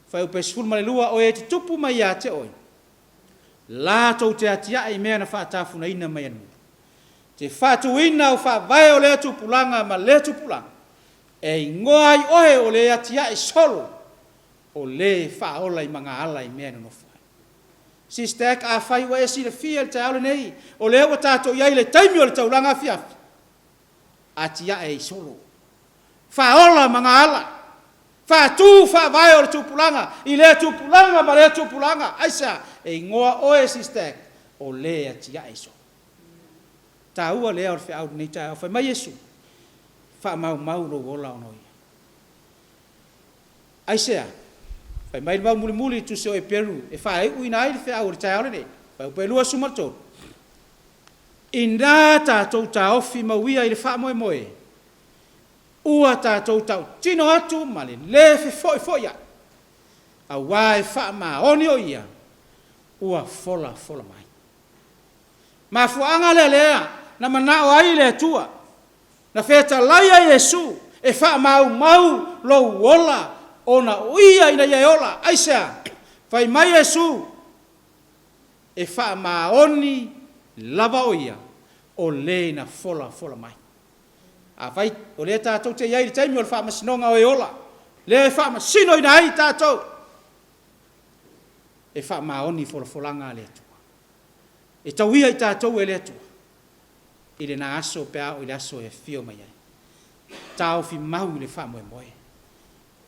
fuaiupu e 12, O e tutupu mai ia te oe, latou te atiae i mea na faatafunaina mai anamuli, te faatuina au faavae o lea tupulaga ma lea tupulaga, e igoa ai oe o le atiae solo, o le faaola i magaala i mea e nonofo ai. Sister Ack, afai ua e silafia i le taeao lenei, o lea ua tatou i ai i le taimi o le taulaga afiafi, atiae i solo. Faaola magaala, faatu faavae o le tupulaga i lea tupulaga ma lea tupulaga. Aisea? E igoa oe Sister Ack, o le atiae i solo. Taua lea o le feau i lenei taeao. Fai mai Iesu, Faamaumau lou ola ona o Ia. Aisea? Fai mai le mau mulimuli i tusi o Eperu e faaiuina ai le feau o le taeao lenei, fuaiupu e 23. Inā tatou taofi mauia i le faamoemoe, ua tatou tautino atu ma le lē fefo'ifo'ia'i, auā e faamaoni o Ia ua folafola mai. Mafuaaga lea lea na mana'o ai le Atua, na fetalai ai Iesu e faamaumau lou ola ona o Ia ina ia e ola. Aisea? Fai mai Iesu, E faamaoni lava o ia o le na folafola mai. Afai o lea tatou te i ai i le taimi o le faamasinoga o e ola, lea e faamasinoina ai tatou, e faamaoni folafolaga a le Atua. E tauia i tatou e le Atua i lena aso pe a oo i le aso e afio mai ai. Taofi mau i le faamoemoe.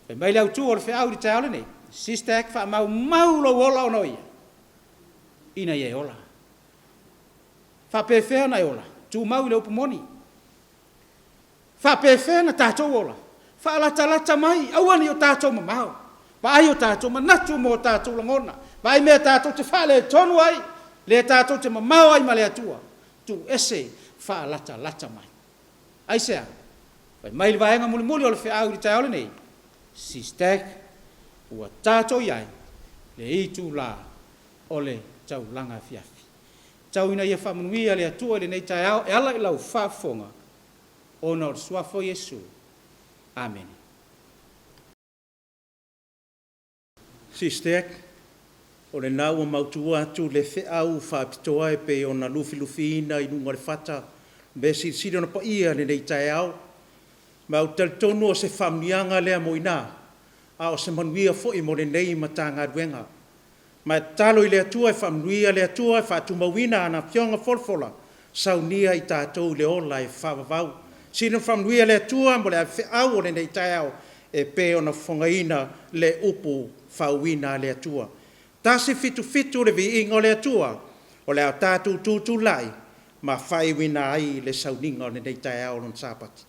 Fai mai le autu o le feau i le taeao lenei, Sister Ack faamaumau lou ola ona o ia, ina ia e ola. Faapefea ona e ola? Tumau i le upu moni. Faapefea na tatou ola? Faalatalata mai, aua ne i o tatou mamao. Vaai o tatou manatu ma o tatou lagona. Vaai mea tatou te faaletonu ai, lea tatou te mamao ai ma le Atua. Tuu ese, faalatalata mai. Aisea? Fai mai le vaega mulimuli o le feau i le taeao lenei, SISTEC, ua tatou i ai le itula o le taulaga afiafi. Tau ina ia faamanuia le Atua i lenei taeao e ala i lau faafofoga ona o le Suafa o Iesu. Amene. Sister, o lena ua mautu atu le feau faapitoa e pei ona lufilufiina i luga o le fata, mea silisili ona paia i lenei taeao. Ma ou te talitonu o se faamanuiaga lea mo i ina, a o se manuia foi mo lenei Matagaluega. Ma e tatalo i le Atua e faamanuia le Atua e faatumauina ana Afioga folafola, saunia i tatou i le ola e faavavau. Sili ona faamanuia le Atua mo le ave feau o lenei taeao e pei ona fofogaina le upu faauuina a le Atua. 177 le Viiga o le Atua, o le a tatou tutulai ma faaiuina ai le sauniga o lenei taeao o Lona Sapati.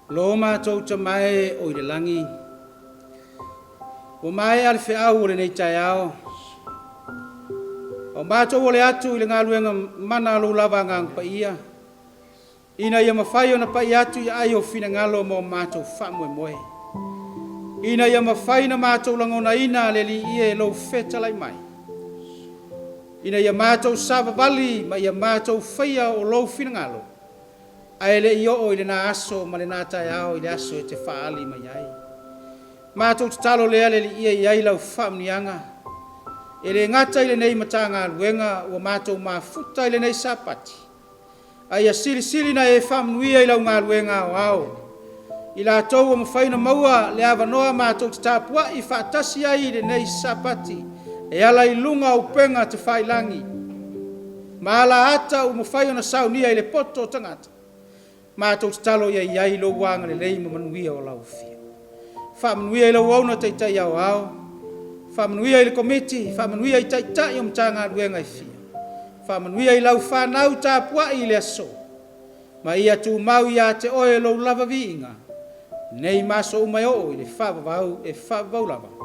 Lo matou Tama e o i le lagi, ua maea le feau o lenei taeao, a o matou ole atu i le galuega mana a lou lava Agaga Paia, ina ia mafai ona pai atu i aai o finagalo ma o matou faamoemoe, ina ia mafai ona matou lagonaina le Alii e lou fetalai mai, ina ia matou savavali ma ia matou faia o lou finagalo, ae le i oo i lena aso ma lena taeao i le aso e te faaali mai ai. Matou tatalo lea le Alii e i ai lau faamanuiaga, e le gata i lenei Matagaluega ua matou mafuta i lenei Sapati, a ia silisili na e faamanuia i lau galuega aoao, i latou ua mafai ona maua le avanoa matou te tapuai faatasi ai i lenei Sapati e ala i luga o upega tafailagi ma alaata ua mafai ona saunia i le poto o tagata. Matou tatalo ia i ai lou agalelei ma manuia o lau Afio. Faamanuia i lau auauna Taitai Aoao. Faamanuia i le Komiti, faamanuia i Taitai o Matagaluega e fia. Faamanuia i lau fanau tapuai i le aso, ma ia tumau ia te oe lou lava viiga, nei ma aso uma e oo i le faavavau e faavavau lava.